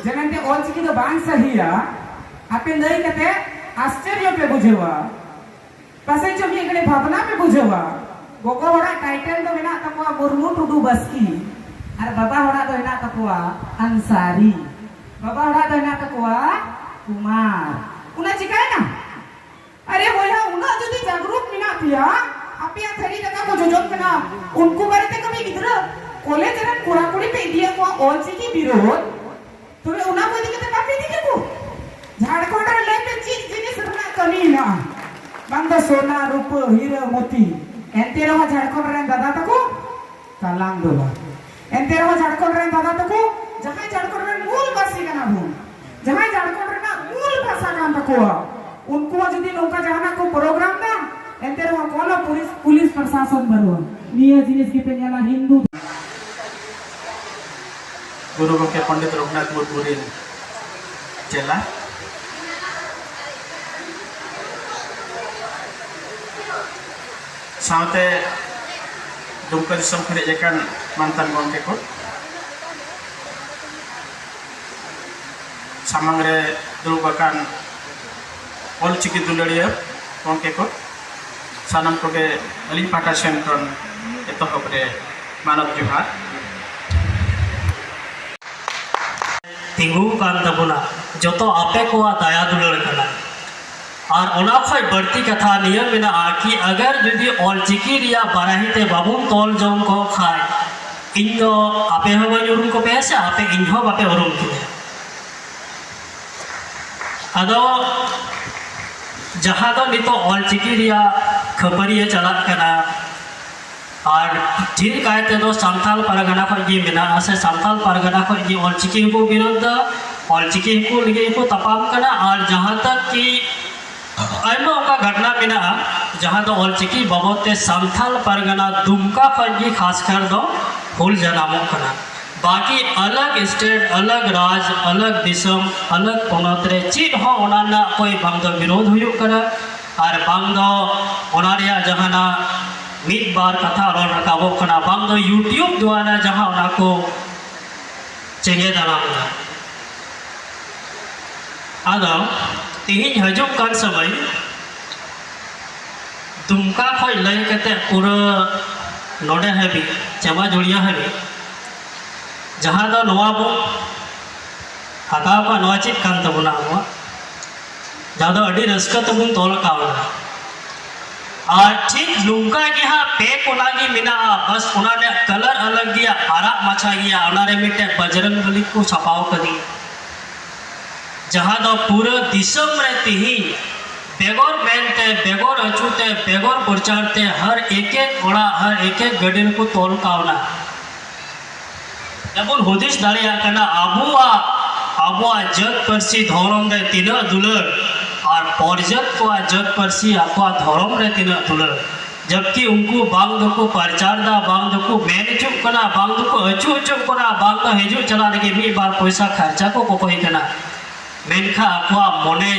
ᱡᱮ ᱢᱮᱱᱛᱮ ᱚᱞᱪᱤᱠᱤ ᱫᱚ ᱵᱟᱝ ᱥᱟᱹᱦᱤᱭᱟ, ᱟᱯᱮ ᱞᱟᱹᱭ ᱠᱟᱛᱮ ᱟᱥᱪᱚᱨᱡᱚ ᱯᱮ ᱵᱩᱡᱷᱟᱹᱣᱟ, ᱯᱟᱥᱮᱡ ᱪᱚ ᱢᱤᱫ ᱜᱷᱟᱹᱲᱤ ᱵᱷᱟᱵᱽᱱᱟ ᱯᱮ ᱵᱩᱡᱷᱟᱹᱣᱟ᱾ ᱜᱚᱜᱚ ᱦᱚᱲᱟᱜ ᱴᱟᱭᱴᱮᱞ ᱫᱚ ᱢᱮᱱᱟᱜ ᱛᱟᱠᱚᱣᱟ ᱢᱩᱨᱢᱩ ᱴᱩᱰᱩ ᱵᱟᱥᱠᱤ, ᱟᱨ ᱵᱟᱵᱟ ᱦᱚᱲᱟᱜ ᱫᱚ ᱦᱮᱱᱟᱜ ᱛᱟᱠᱚᱣᱟ ᱟᱱᱥᱟᱨᱤ, ᱵᱟᱵᱟ ᱦᱚᱲᱟᱜ ᱫᱚ ᱦᱮᱱᱟᱜ ᱛᱟᱠᱚᱣᱟ ᱠᱩᱢᱟᱨ᱾ ᱚᱱᱟ ᱪᱤᱠᱟᱭᱮᱱᱟ? ᱟᱨᱮ ᱵᱚᱭᱦᱟ, ᱩᱱᱟᱹᱜ ᱡᱩᱫᱤ ᱡᱟᱜᱽᱨᱩᱠ ᱢᱮᱱᱟᱜ ᱯᱮᱭᱟ, ᱟᱯᱮᱭᱟᱜ ᱛᱷᱟᱹᱨᱤ ᱫᱟᱠᱟ ᱠᱚ ᱡᱚᱡᱚᱢ ᱠᱟᱱᱟ, ᱩᱱᱠᱩ ᱵᱟᱨᱮᱛᱮ ᱠᱟᱹᱢᱤ ᱜᱤᱫᱽᱨᱟᱹ, ᱠᱚᱞᱮᱡᱽ ᱨᱮᱱ ᱠᱚᱲᱟ ᱠᱩᱲᱤ ᱯᱮ ᱤᱫᱤᱭᱮᱫ ᱠᱚᱣᱟ ᱚᱞᱪᱤᱠᱤ ᱵᱤᱨᱳᱫᱷ, ᱛᱚᱵᱮ ᱚᱱᱟ ᱠᱚ ᱤᱫᱤ ᱠᱟᱛᱮ ᱵᱟᱯᱮ ᱤᱫᱤ ᱠᱟᱠᱚ? ᱡᱷᱟᱲᱠᱷᱚᱸᱰ ᱨᱮ ᱞᱟᱹᱭ ᱯᱮ, ᱪᱮᱫ ᱡᱤᱱᱤᱥ ᱨᱮᱱᱟᱜ ᱠᱟᱹᱢᱤ ᱦᱮᱱᱟᱜᱼᱟ? ᱵᱟᱝ ᱫᱚ ᱥᱚᱱᱟ, ᱨᱩᱯᱟᱹ, ᱦᱤᱨᱟᱹ, ᱢᱚᱛᱤ᱾ ᱮᱱᱛᱮ ᱨᱮᱦᱚᱸ ᱡᱷᱟᱲᱠᱷᱚᱸᱰ ᱨᱮᱱ ᱫᱟᱫᱟ ᱛᱟᱠᱚ ᱠᱟᱞᱟᱝ ᱫᱚ ᱵᱟᱝ᱾ ᱮᱱᱛᱮ ᱨᱮᱦᱚᱸ ᱡᱷᱟᱲᱠᱷᱚᱸᱰ ᱨᱮᱱ ᱫᱟᱫᱟ ᱛᱟᱠᱚ, ᱡᱟᱦᱟᱸᱭ ᱡᱷᱟᱲᱠᱷᱚᱸᱰ ᱨᱮᱱ ᱢᱩᱞ ᱵᱟᱹᱥᱤ ᱠᱟᱱᱟ ᱵᱚᱱ, ᱡᱟᱦᱟᱸᱭ ᱡᱷᱟᱲᱠᱷᱚᱸᱰ ᱨᱮᱱᱟᱜ ᱢᱩᱞ ᱵᱷᱟᱥᱟ ᱠᱟᱱ ᱛᱟᱠᱚᱣᱟ, ᱩᱱᱠᱩ ᱦᱚᱸ ᱡᱩᱫᱤ ᱱᱚᱝᱠᱟ ᱡᱟᱦᱟᱱᱟᱜ ᱠᱚ ᱯᱨᱳᱜᱨᱟᱢ ᱫᱟ, ᱮᱱᱛᱮ ᱨᱮᱦᱚᱸ ᱠᱳᱱᱳ ᱯᱩᱞᱤᱥ, ᱯᱩᱞᱤᱥ ᱯᱨᱚᱥᱟᱥᱚᱱ ᱵᱟᱹᱱᱩᱜᱼᱟ᱾ ᱱᱤᱭᱟᱹ ᱡᱤᱱᱤᱥ ᱜᱮᱯᱮ ᱧᱮᱞᱟ, ᱦᱤᱱᱫᱩ᱾ ᱜᱩᱨᱩ ᱜᱚᱢᱠᱮ ᱯᱚᱱᱰᱤᱛ ᱨᱚᱜᱷᱩᱱᱟᱛᱷ ᱢᱩᱨᱢᱩ ᱨᱤᱱ ᱪᱮᱞᱟ᱾ ᱥᱟᱶᱛᱮ ᱫᱩᱢᱠᱟ ᱫᱤᱥᱚᱢ ᱠᱷᱚᱱ ᱦᱮᱡ ᱟᱠᱟᱱ ᱢᱟᱱᱛᱟᱱ ᱜᱚᱢᱠᱮ ᱠᱚ, ᱥᱟᱢᱟᱝ ᱨᱮ ᱫᱩᱲᱩᱵ ᱟᱠᱟᱱ ᱚᱞᱪᱤᱠᱤ ᱫᱩᱞᱟᱹᱲᱤᱭᱟᱹ ᱜᱚᱢᱠᱮ ᱠᱚ, ᱥᱟᱱᱟᱢ ᱠᱚᱜᱮ ᱟᱹᱞᱤᱧ ᱯᱟᱦᱴᱟ ᱥᱮᱱ ᱠᱷᱚᱱ ᱮᱛᱚᱦᱚᱵ ᱨᱮ ᱢᱟᱱᱚᱛ ᱡᱚᱦᱟᱨ᱾ ᱛᱤᱸᱜᱩ ᱠᱟᱱ ᱛᱟᱵᱚᱱᱟ, ᱡᱚᱛᱚ ᱟᱯᱮ ᱠᱚᱣᱟᱜ ᱫᱟᱭᱟ ᱫᱩᱞᱟᱹᱲ ᱠᱟᱱᱟ᱾ ᱟᱨ ᱚᱱᱟ ᱠᱷᱚᱡ ᱵᱟᱹᱲᱛᱤ ᱠᱟᱛᱷᱟ ᱱᱤᱭᱟᱹ ᱢᱮᱱᱟᱜᱼᱟ ᱠᱤ ᱟᱜᱟᱨ ᱡᱩᱫᱤ ᱚᱞᱪᱤᱠᱤ ᱨᱮᱭᱟᱜ ᱵᱟᱨᱟᱦᱤ ᱛᱮ ᱵᱟᱵᱚᱱ ᱛᱚᱞ ᱡᱚᱝ ᱠᱚ ᱠᱷᱟᱡ, ᱤᱧ ᱫᱚ ᱟᱯᱮ ᱦᱚᱸ ᱵᱟᱹᱧ ᱩᱨᱩᱢ ᱠᱚᱯᱮᱭᱟ ᱥᱮ ᱟᱯᱮ ᱤᱧ ᱦᱚᱸ ᱵᱟᱯᱮ ᱩᱨᱩᱢ ᱠᱤᱧᱟ᱾ ᱟᱫᱚ ᱡᱟᱦᱟᱸ ᱫᱚ ᱱᱤᱛᱚᱜ ᱚᱞᱪᱤᱠᱤ ᱨᱮᱭᱟᱜ ᱠᱷᱟᱹᱯᱟᱹᱨᱤᱭᱟᱹ ᱪᱟᱞᱟᱜ ᱠᱟᱱᱟ, ᱟᱨ ᱰᱷᱮᱨ ᱠᱟᱭ ᱛᱮᱫᱚ ᱥᱟᱱᱛᱟᱞ ᱯᱟᱨᱜᱟᱱᱟ ᱠᱷᱚᱡ ᱜᱮ ᱢᱮᱱᱟᱜᱼᱟ, ᱥᱮ ᱥᱟᱱᱛᱟᱞ ᱯᱟᱨᱜᱟᱱᱟ ᱠᱷᱚᱡ ᱜᱮ ᱚᱞᱪᱤᱠᱤ ᱦᱚᱸᱠᱚ ᱵᱤᱨᱳᱫᱷ ᱫᱟ, ᱚᱞᱪᱤᱠᱤ ᱦᱚᱸᱠᱚ ᱞᱟᱹᱜᱤᱫ ᱦᱚᱸᱠᱚ ᱛᱟᱯᱟᱢ ᱠᱟᱱᱟ᱾ ᱟᱨ ᱡᱟᱦᱟᱸ ᱛᱟᱠ ᱠᱤ ᱟᱭᱢᱟ ᱚᱱᱠᱟ ᱜᱷᱚᱴᱱᱟ ᱢᱮᱱᱟᱜᱼᱟ, ᱡᱟᱦᱟᱸ ᱫᱚ ᱚᱞᱪᱤᱠᱤ ᱵᱟᱵᱚᱫ ᱛᱮ ᱥᱟᱱᱛᱟᱞ ᱯᱟᱨᱜᱟᱱᱟ ᱫᱩᱢᱠᱟ ᱠᱷᱚᱡ ᱜᱮ ᱠᱷᱟᱥ ᱠᱟᱨ ᱫᱚ ᱦᱩᱞ ᱡᱟᱱᱟᱢᱚᱜ ᱠᱟᱱᱟ᱾ ᱵᱟᱠᱤ ᱟᱞᱟᱜᱽ ᱥᱴᱮᱴ, ᱟᱞᱟᱜᱽ ᱨᱟᱡᱽ, ᱟᱞᱟᱜᱽ ᱫᱤᱥᱚᱢ, ᱟᱞᱟᱜᱽ ᱯᱚᱱᱚᱛ ᱨᱮ ᱪᱮᱫ ᱦᱚᱸ ᱚᱱᱟ ᱨᱮᱱᱟᱜ ᱠᱚᱭ ᱵᱟᱝ ᱫᱚ ᱵᱤᱨᱳᱫᱷ ᱦᱩᱭᱩᱜ ᱠᱟᱱᱟ, ᱟᱨ ᱵᱟᱝ ᱫᱚ ᱚᱱᱟ ᱨᱮᱭᱟᱜ ᱡᱟᱦᱟᱱᱟᱜ ᱢᱤᱫ ᱵᱟᱨ ᱠᱟᱛᱷᱟ ᱨᱚᱲ ᱨᱟᱠᱟᱵᱚᱜ ᱠᱟᱱᱟ, ᱵᱟᱝ ᱫᱚ YouTube ᱫᱩᱣᱟᱨᱟ ᱡᱟᱦᱟᱸ ᱚᱱᱟ ᱠᱚ ᱪᱮᱸᱜᱮ ᱫᱟᱨᱟᱢ ᱮᱫᱟ᱾ ᱟᱫᱚ ᱛᱮᱦᱮᱧ ᱦᱤᱡᱩᱜ ᱠᱟᱱ ᱥᱚᱢᱚᱭ ᱫᱩᱢᱠᱟ ᱠᱷᱚᱡ ᱞᱟᱹᱭ ᱠᱟᱛᱮ ᱯᱩᱨᱟᱹ ᱱᱚᱰᱮ ᱦᱟᱹᱵᱤᱡ, ᱪᱟᱵᱟ ᱡᱩᱲᱤᱭᱟ ᱦᱟᱹᱵᱤᱡ, ᱡᱟᱦᱟᱸ ᱫᱚ ᱱᱚᱣᱟ ᱵᱚᱱ ᱦᱟᱛᱟᱣ ᱠᱟᱜ, ᱱᱚᱣᱟ ᱪᱮᱫ ᱠᱟᱱ ᱛᱟᱵᱚᱱᱟ ᱟᱵᱚᱣᱟᱜ, ᱡᱟᱦᱟᱸ ᱫᱚ ᱟᱹᱰᱤ ᱨᱟᱹᱥᱠᱟᱹ ᱛᱮᱵᱚᱱ ᱛᱚᱞ ᱠᱟᱣᱱᱟ᱾ ᱟᱨ ᱴᱷᱤᱠ ᱱᱚᱝᱠᱟ ᱜᱮ ᱦᱟᱸᱜ ᱯᱮ ᱠᱚᱱᱟ ᱜᱮ ᱢᱮᱱᱟᱜᱼᱟ, ᱵᱟᱥ ᱚᱱᱟ ᱨᱮᱭᱟᱜ ᱠᱟᱞᱟᱨ ᱟᱞᱟᱜᱽ ᱜᱮᱭᱟ, ᱟᱨᱟᱜ ᱢᱟᱪᱷᱟ ᱜᱮᱭᱟ, ᱚᱱᱟ ᱨᱮ ᱢᱤᱫᱴᱮᱡ ᱵᱟᱡᱽᱨᱚᱝ ᱵᱚᱞᱤ ᱠᱚ ᱪᱷᱟᱯᱟᱣ ᱠᱟᱫᱮᱭᱟ᱾ ᱡᱟᱦᱟᱸ ᱫᱚ ᱯᱩᱨᱟᱹ ᱫᱤᱥᱚᱢ ᱨᱮ ᱛᱤᱦᱤᱧ ᱵᱮᱜᱚᱨ ᱢᱮᱱᱛᱮ, ᱵᱮᱜᱚᱨ ᱟᱹᱪᱩ ᱛᱮ, ᱵᱮᱜᱚᱨ ᱯᱨᱚᱪᱟᱨ ᱛᱮ ᱦᱟᱨ ᱮᱠ ᱮᱠ ᱚᱲᱟᱜ, ᱦᱟᱨ ᱮᱠ ᱮᱠ ᱜᱟᱹᱰᱤ ᱨᱮᱠᱚ ᱛᱚᱞ ᱠᱟᱣᱱᱟ᱾ ᱮᱵᱚᱱ ᱦᱩᱫᱤᱥ ᱫᱟᱲᱮᱭᱟᱜ ᱠᱟᱱᱟ ᱟᱵᱚᱣᱟᱜ, ᱟᱵᱚᱣᱟᱜ ᱡᱟᱹᱛ ᱯᱟᱹᱨᱥᱤ ᱫᱷᱚᱨᱚᱢ ᱨᱮ ᱛᱤᱱᱟᱹᱜ ᱫᱩᱞᱟᱹᱲ ᱟᱨ ᱯᱚᱨᱡᱟᱹᱛ ᱠᱚᱣᱟᱜ ᱡᱟᱹᱛ ᱯᱟᱹᱨᱥᱤ ᱟᱠᱚᱣᱟᱜ ᱫᱷᱚᱨᱚᱢ ᱨᱮ ᱛᱤᱱᱟᱹᱜ ᱫᱩᱞᱟᱹᱲ᱾ ᱡᱟᱵᱠᱤ ᱩᱱᱠᱩ ᱵᱟᱝ ᱫᱚᱠᱚ ᱯᱨᱚᱪᱟᱨ ᱫᱟ, ᱵᱟᱝ ᱫᱚᱠᱚ ᱢᱮᱱ ᱦᱚᱪᱚᱜ ᱠᱟᱱᱟ, ᱵᱟᱝ ᱫᱚᱠᱚ ᱟᱹᱪᱩ ᱦᱚᱪᱚᱜ ᱠᱟᱱᱟ, ᱵᱟᱝ ᱫᱚ ᱦᱤᱡᱩᱜ ᱪᱟᱞᱟᱜ ᱞᱟᱹᱜᱤᱫ ᱢᱤᱫ ᱵᱟᱨ ᱯᱚᱭᱥᱟ ᱠᱷᱚᱨᱪᱟ ᱠᱚ ᱠᱚᱠᱚᱭ ᱠᱟᱱᱟ᱾ ᱢᱮᱱᱠᱷᱟᱱ ᱟᱠᱚᱣᱟᱜ ᱢᱚᱱᱮ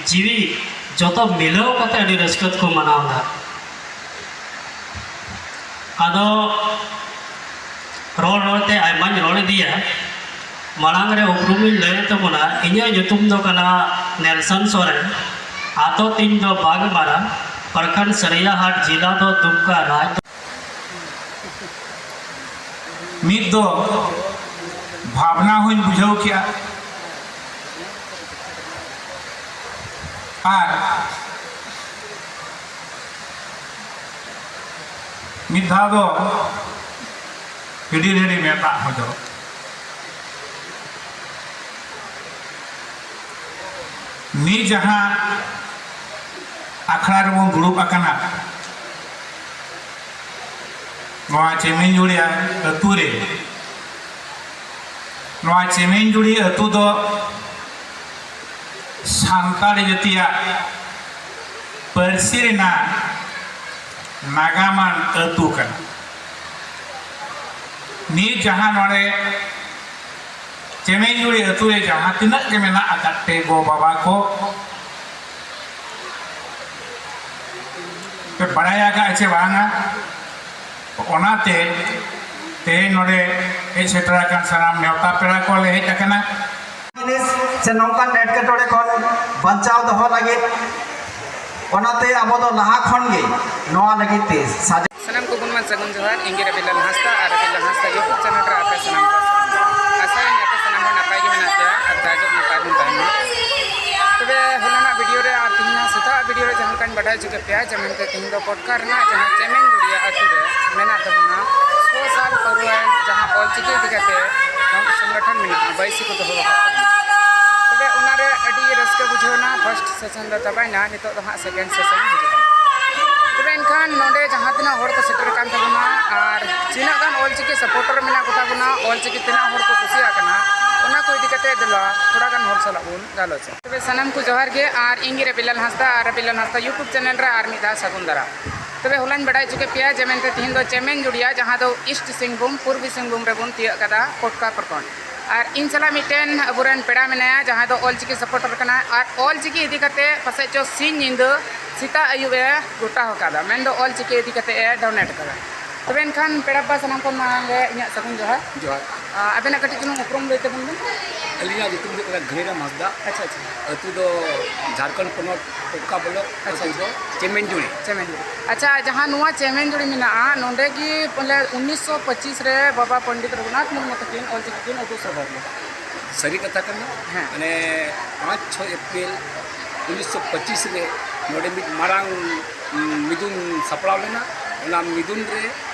ᱡᱤᱣᱤ ᱡᱚᱛᱚ ᱢᱤᱞᱟᱹᱣ ᱠᱟᱛᱮ ᱟᱹᱰᱤ ᱨᱟᱹᱥᱠᱟᱹ ᱛᱮᱠᱚ ᱢᱟᱱᱟᱣ ᱮᱫᱟ᱾ ᱟᱫᱚ ᱨᱚᱲ ᱨᱚᱲ ᱛᱮ ᱟᱭᱢᱟᱧ ᱨᱚᱲ ᱤᱫᱤᱭᱟ᱾ ᱢᱟᱲᱟᱝ ᱨᱮ ᱩᱯᱨᱩᱢᱤᱧ ᱞᱟᱹᱭ ᱛᱟᱵᱚᱱᱟ, ᱤᱧᱟᱹᱜ ᱧᱩᱛᱩᱢ ᱫᱚ ᱠᱟᱱᱟ ᱱᱮᱞᱥᱚᱱ ᱥᱚᱨᱮᱱ, ᱟᱛᱳ ᱛᱤᱧ ᱫᱚ ᱵᱟᱜᱽᱢᱟᱨᱟ, ᱯᱨᱚᱠᱷᱚᱸᱰ ᱥᱟᱹᱨᱤᱭᱟᱦᱟᱴ, ᱡᱮᱞᱟ ᱫᱚ ᱫᱩᱢᱠᱟ, ᱨᱟᱡᱽ ᱢᱤᱫ ᱫᱚ ᱵᱷᱟᱵᱽᱱᱟ ᱦᱚᱸᱧ ᱵᱩᱡᱷᱟᱹᱣ ᱠᱮᱜᱼᱟ, ᱟᱨ ᱢᱤᱫ ᱫᱷᱟᱣ ᱫᱚ ᱦᱤᱰᱤᱨ ᱦᱤᱰᱤᱨ ᱢᱮᱫ ᱫᱟᱜ ᱦᱚᱸ ᱡᱚᱨᱚᱜ᱾ ᱱᱤᱛ ᱡᱟᱦᱟᱸ ᱟᱠᱷᱲᱟ ᱨᱮᱵᱚᱱ ᱫᱩᱲᱩᱵ ᱟᱠᱟᱱᱟ, ᱱᱚᱣᱟ ᱪᱮᱢᱮᱧᱡᱩᱲᱤ ᱟᱹᱛᱩ ᱨᱮ, ᱱᱚᱣᱟ ᱪᱮᱢᱮᱧᱡᱩᱲᱤ ᱟᱹᱛᱩ ᱫᱚ ᱥᱟᱱᱛᱟᱲ ᱡᱟᱹᱛᱤᱭᱟᱜ ᱯᱟᱹᱨᱥᱤ ᱨᱮᱱᱟᱜ ᱱᱟᱜᱟᱢᱟᱱ ᱟᱹᱛᱩ ᱠᱟᱱᱟ᱾ ᱱᱤᱛ ᱡᱟᱦᱟᱸ ᱱᱚᱰᱮ ᱪᱮᱢᱮᱧᱡᱩᱲᱤ ᱟᱹᱛᱩ ᱨᱮ ᱡᱟᱦᱟᱸ ᱛᱤᱱᱟᱹᱜ ᱜᱮ ᱢᱮᱱᱟᱜ ᱟᱠᱟᱫ ᱯᱮ ᱜᱚ ᱵᱟᱵᱟ ᱠᱚ, ᱯᱮ ᱵᱟᱲᱟᱭ ᱟᱠᱟᱫᱼᱟ ᱪᱮ ᱵᱟᱝᱟ? ᱚᱱᱟᱛᱮ ᱛᱮᱦᱮᱧ ᱱᱚᱰᱮ ᱦᱮᱡ ᱥᱮᱴᱮᱨ ᱟᱠᱟᱱ ᱥᱟᱱᱟᱢ ᱱᱮᱣᱛᱟ ᱯᱮᱲᱟ ᱠᱚ ᱞᱮ ᱦᱮᱡ ᱟᱠᱟᱱᱟ᱾ ᱡᱤᱱᱤᱥ ᱥᱮ ᱱᱚᱝᱠᱟᱱ ᱮᱴᱠᱮᱴᱚᱬᱮ ᱠᱷᱚᱱ ᱵᱟᱧᱪᱟᱣ ᱫᱚᱦᱚ ᱞᱟᱹᱜᱤᱫ, ᱚᱱᱟᱛᱮ ᱟᱵᱚ ᱫᱚ ᱞᱟᱦᱟ ᱠᱷᱚᱱ ᱜᱮ ᱱᱚᱣᱟ ᱞᱟᱹᱜᱤᱫ ᱛᱮ ᱥᱟᱡᱟᱣ ᱥᱟᱱᱟᱢ ᱠᱚ ᱜᱩᱱᱢᱟᱱ ᱥᱟᱹᱜᱩᱱ ᱡᱚᱦᱟᱨ᱾ ᱤᱧ ᱜᱮ ᱨᱚᱵᱤᱞᱟᱞ ᱦᱟᱸᱥᱫᱟ ᱟᱨ ᱨᱚᱵᱤᱞᱟᱞ ᱦᱟᱸᱥᱫᱟ YouTube channel ᱨᱮ ᱟᱯᱮ ᱥᱟᱱᱟᱢ ᱠᱚ ᱥᱟᱹᱜᱩᱱ ᱡᱚᱦᱟᱨ᱾ ᱟᱥᱟᱭᱟᱹᱧ ᱟᱯᱮ ᱥᱟᱱᱟᱢ ᱦᱚᱸ ᱱᱟᱯᱟᱭ ᱜᱮ ᱢᱮᱱᱟᱜ ᱯᱮᱭᱟ ᱟᱨ ᱡᱟᱭᱡᱩᱜᱽ ᱱᱟᱯᱟᱭ ᱵᱚᱱ ᱛᱟᱦᱮᱱ ᱢᱟ᱾ ᱛᱚᱵᱮ ᱦᱚᱞᱟᱱᱟᱜ video ᱨᱮ ᱟᱨ ᱛᱮᱦᱮᱧᱟᱜ ᱥᱮᱛᱟᱜ video ᱨᱮ ᱡᱟᱦᱟᱸ ᱞᱮᱠᱟᱧ ᱵᱟᱲᱟᱭ ᱦᱚᱪᱚ ᱠᱮᱫ ᱯᱮᱭᱟ ᱡᱮ ᱢᱮᱱᱛᱮ ᱛᱮᱦᱮᱧ ᱫᱚ ᱠᱚᱴᱠᱟ ᱨᱮᱱᱟᱜ ᱡᱟᱦᱟᱸ ᱪᱮᱢᱮᱧ ᱜᱩᱲᱤᱭᱟ ᱟᱹᱛᱩ ᱨᱮ ᱢᱮᱱᱟᱜ ᱛᱟᱵᱚᱱᱟ, ᱥᱚ ᱥᱟᱞ ᱯᱟᱹᱨᱣᱟᱹ ᱡᱟᱦᱟᱸ ᱚᱞ ᱪᱤᱠᱤ ᱤᱫᱤ ᱠᱟᱛᱮ ᱥᱚᱝᱜᱚᱴᱷᱚᱱ ᱢᱮᱱᱟᱜᱼᱟ, ᱵᱟᱹᱭᱥᱤ ᱠᱚ ᱫᱚᱦᱚ ᱟᱠᱟᱫ ᱛᱟᱵᱚᱱᱟ᱾ ᱛᱚᱵᱮ ᱚᱱᱟᱨᱮ ᱟᱹᱰᱤ ᱨᱟᱹᱥᱠᱟᱹ ᱵᱩᱡᱷᱟᱹᱣ ᱮᱱᱟ᱾ ᱯᱷᱟᱥᱴ ᱥᱮᱥᱚᱱ ᱫᱚ ᱪᱟᱵᱟᱭᱮᱱᱟ, ᱱᱤᱛᱚᱜ ᱫᱚ ᱦᱟᱸᱜ ᱥᱮᱠᱮᱱᱰ ᱥᱮᱥᱚᱱ ᱦᱤᱡᱩᱜ ᱠᱟᱱᱟ᱾ ᱛᱚᱵᱮ ᱮᱱᱠᱷᱟᱱ ᱱᱚᱰᱮ ᱡᱟᱦᱟᱸ ᱛᱤᱱᱟᱹᱜ ᱦᱚᱲ ᱠᱚ ᱥᱮᱴᱮᱨ ᱟᱠᱟᱱ ᱛᱟᱵᱚᱱᱟ ᱟᱨ ᱛᱤᱱᱟᱹᱜ ᱜᱟᱱ ᱚᱞ ᱪᱤᱠᱤ ᱥᱟᱯᱳᱨᱴᱟᱨ ᱢᱮᱱᱟᱜ ᱠᱚᱛᱟ ᱵᱚᱱᱟ, ᱚᱞ ᱪᱤᱠᱤ ᱛᱤᱱᱟᱹᱜ ᱦᱚᱲ ᱠᱚ ᱠᱩᱥᱤᱭᱟᱜ ᱠᱟᱱᱟ, ᱚᱱᱟ ᱠᱚ ᱤᱫᱤ ᱠᱟᱛᱮ ᱫᱮᱞᱟ ᱛᱷᱚᱲᱟ ᱜᱟᱱ ᱦᱚᱲ ᱥᱟᱞᱟᱜ ᱵᱚᱱ ᱜᱟᱞᱚᱪᱟ᱾ ᱛᱚᱵᱮ ᱥᱟᱱᱟᱢ ᱠᱚ ᱡᱚᱦᱟᱨ ᱜᱮ, ᱟᱨ ᱤᱧ ᱜᱮ ᱨᱟᱵᱤᱞᱟᱞ ᱦᱟᱸᱥᱫᱟ, ᱟᱨ ᱨᱟᱵᱤᱞᱟᱞ ᱦᱟᱸᱥᱫᱟ YouTube ᱪᱮᱱᱮᱞ ᱨᱮ ᱟᱨ ᱢᱤᱫ ᱫᱷᱟᱣ ᱥᱟᱹᱜᱩᱱ ᱫᱟᱨᱟᱢ᱾ ᱛᱚᱵᱮ ᱦᱚᱞᱟᱧ ᱵᱟᱰᱟᱭ ᱦᱚᱪᱚ ᱠᱮᱫ ᱯᱮᱭᱟ ᱡᱮ ᱢᱮᱱᱛᱮ ᱛᱤᱦᱤᱧ ᱫᱚ ᱪᱮᱢᱮᱧ ᱡᱩᱲᱤᱭᱟ, ᱡᱟᱦᱟᱸ ᱫᱚ ᱤᱥᱴ ᱥᱤᱝᱵᱷᱩᱢ, ᱯᱩᱨᱵᱤ ᱥᱤᱝᱵᱷᱩᱢ ᱨᱮᱵᱚᱱ ᱛᱤᱭᱟᱹᱜ ᱠᱟᱫᱟ, ᱠᱚᱴᱠᱟ ᱯᱨᱚᱠᱷᱚᱸᱰ᱾ ᱟᱨ ᱤᱧ ᱥᱟᱞᱟᱜ ᱢᱤᱫᱴᱮᱱ ᱟᱵᱚᱨᱮᱱ ᱯᱮᱲᱟ ᱢᱮᱱᱟᱭᱟ, ᱡᱟᱦᱟᱸᱭ ᱫᱚ ᱚᱞ ᱪᱤᱠᱤ ᱥᱟᱯᱳᱨᱴᱟᱨ ᱠᱟᱱᱟᱭ, ᱟᱨ ᱚᱞ ᱪᱤᱠᱤ ᱤᱫᱤ ᱠᱟᱛᱮ ᱯᱟᱥᱮᱡ ᱪᱚ ᱥᱤᱧ ᱧᱤᱫᱟᱹ ᱥᱮᱛᱟᱜ ᱟᱹᱭᱩᱵ ᱮ ᱜᱚᱴᱟ ᱟᱠᱟᱫᱟ, ᱢᱮᱱᱫᱚ ᱚᱞ ᱪᱤᱠᱤ ᱤᱫᱤ ᱠᱟᱛᱮ ᱮ ᱰᱚᱱᱮᱴ ᱟᱠᱟᱫᱟ᱾ ᱛᱚᱵᱮ ᱮᱱᱠᱷᱟᱱ ᱯᱮᱲᱟ ᱵᱟᱵᱟ, ᱥᱟᱱᱟᱢ ᱠᱷᱚᱱ ᱢᱟᱲᱟᱝ ᱨᱮ ᱤᱧᱟᱹᱜ ᱥᱟᱹᱜᱩᱱ ᱡᱚᱦᱟᱨ᱾ ᱡᱚᱦᱟᱨ᱾ ᱟᱨ ᱟᱵᱮᱱᱟᱜ ᱠᱟᱹᱴᱤᱡ ᱪᱩᱞᱩᱝ ᱩᱯᱨᱩᱢ ᱞᱟᱹᱭ ᱛᱟᱵᱚᱱ ᱵᱮᱱ᱾ ᱟᱹᱞᱤᱧᱟᱜ ᱧᱩᱛᱩᱢ ᱫᱚ ᱦᱩᱭᱩᱜ ᱠᱟᱱᱟ ᱜᱷᱟᱹᱱᱤᱨᱟᱢ ᱦᱟᱸᱥᱫᱟ᱾ ᱟᱪᱪᱷᱟ, ᱟᱪᱪᱷᱟ᱾ ᱟᱹᱛᱩ ᱫᱚ ᱡᱷᱟᱲᱠᱷᱚᱸᱰ ᱯᱚᱱᱚᱛ ᱠᱚᱴᱠᱟ ᱵᱞᱚᱠ᱾ ᱟᱪᱪᱷᱟ, ᱟᱹᱛᱩ ᱫᱚ ᱟᱪᱪᱷᱟ᱾ ᱪᱮᱢᱮᱧᱡᱩᱲᱤ᱾ ᱪᱮᱢᱮᱧᱡᱩᱲᱤ᱾ ᱟᱪᱪᱷᱟ, ᱡᱟᱦᱟᱸ ᱱᱚᱣᱟ ᱪᱮᱢᱮᱧᱡᱩᱲᱤ ᱢᱮᱱᱟᱜᱼᱟ, ᱱᱚᱰᱮ ᱜᱮ ᱵᱚᱞᱮ ᱩᱱᱤᱥᱥᱚ ᱯᱚᱸᱪᱤᱥ ᱨᱮ ᱵᱟᱵᱟ ᱯᱚᱱᱰᱤᱛ ᱨᱚᱜᱷᱩᱱᱟᱛᱷ ᱢᱩᱨᱢᱩ ᱛᱟᱹᱠᱤᱱ ᱚᱞ ᱪᱤᱠᱤ ᱠᱤᱱ ᱩᱫᱩᱜ ᱥᱚᱫᱚᱨ ᱞᱮᱫᱟ᱾ ᱥᱟᱹᱨᱤ ᱠᱟᱛᱷᱟ ᱠᱟᱱᱟ᱾ ᱦᱮᱸ᱾ ᱢᱟᱱᱮ ᱯᱟᱸᱪ ᱪᱷᱚᱭ ᱮᱯᱨᱤᱞ ᱩᱱᱤᱥᱥᱚ ᱯᱚᱸᱪᱤᱥ ᱨᱮ ᱱᱚᱰᱮ ᱢᱤᱫ ᱢᱟᱨᱟᱝ, ᱩᱢ, ᱢᱤᱫᱩᱱ ᱥᱟᱯᱲᱟᱣ ᱞᱮᱱᱟ᱾ ᱚᱱᱟ ᱢᱤᱫᱩᱱ ᱨᱮ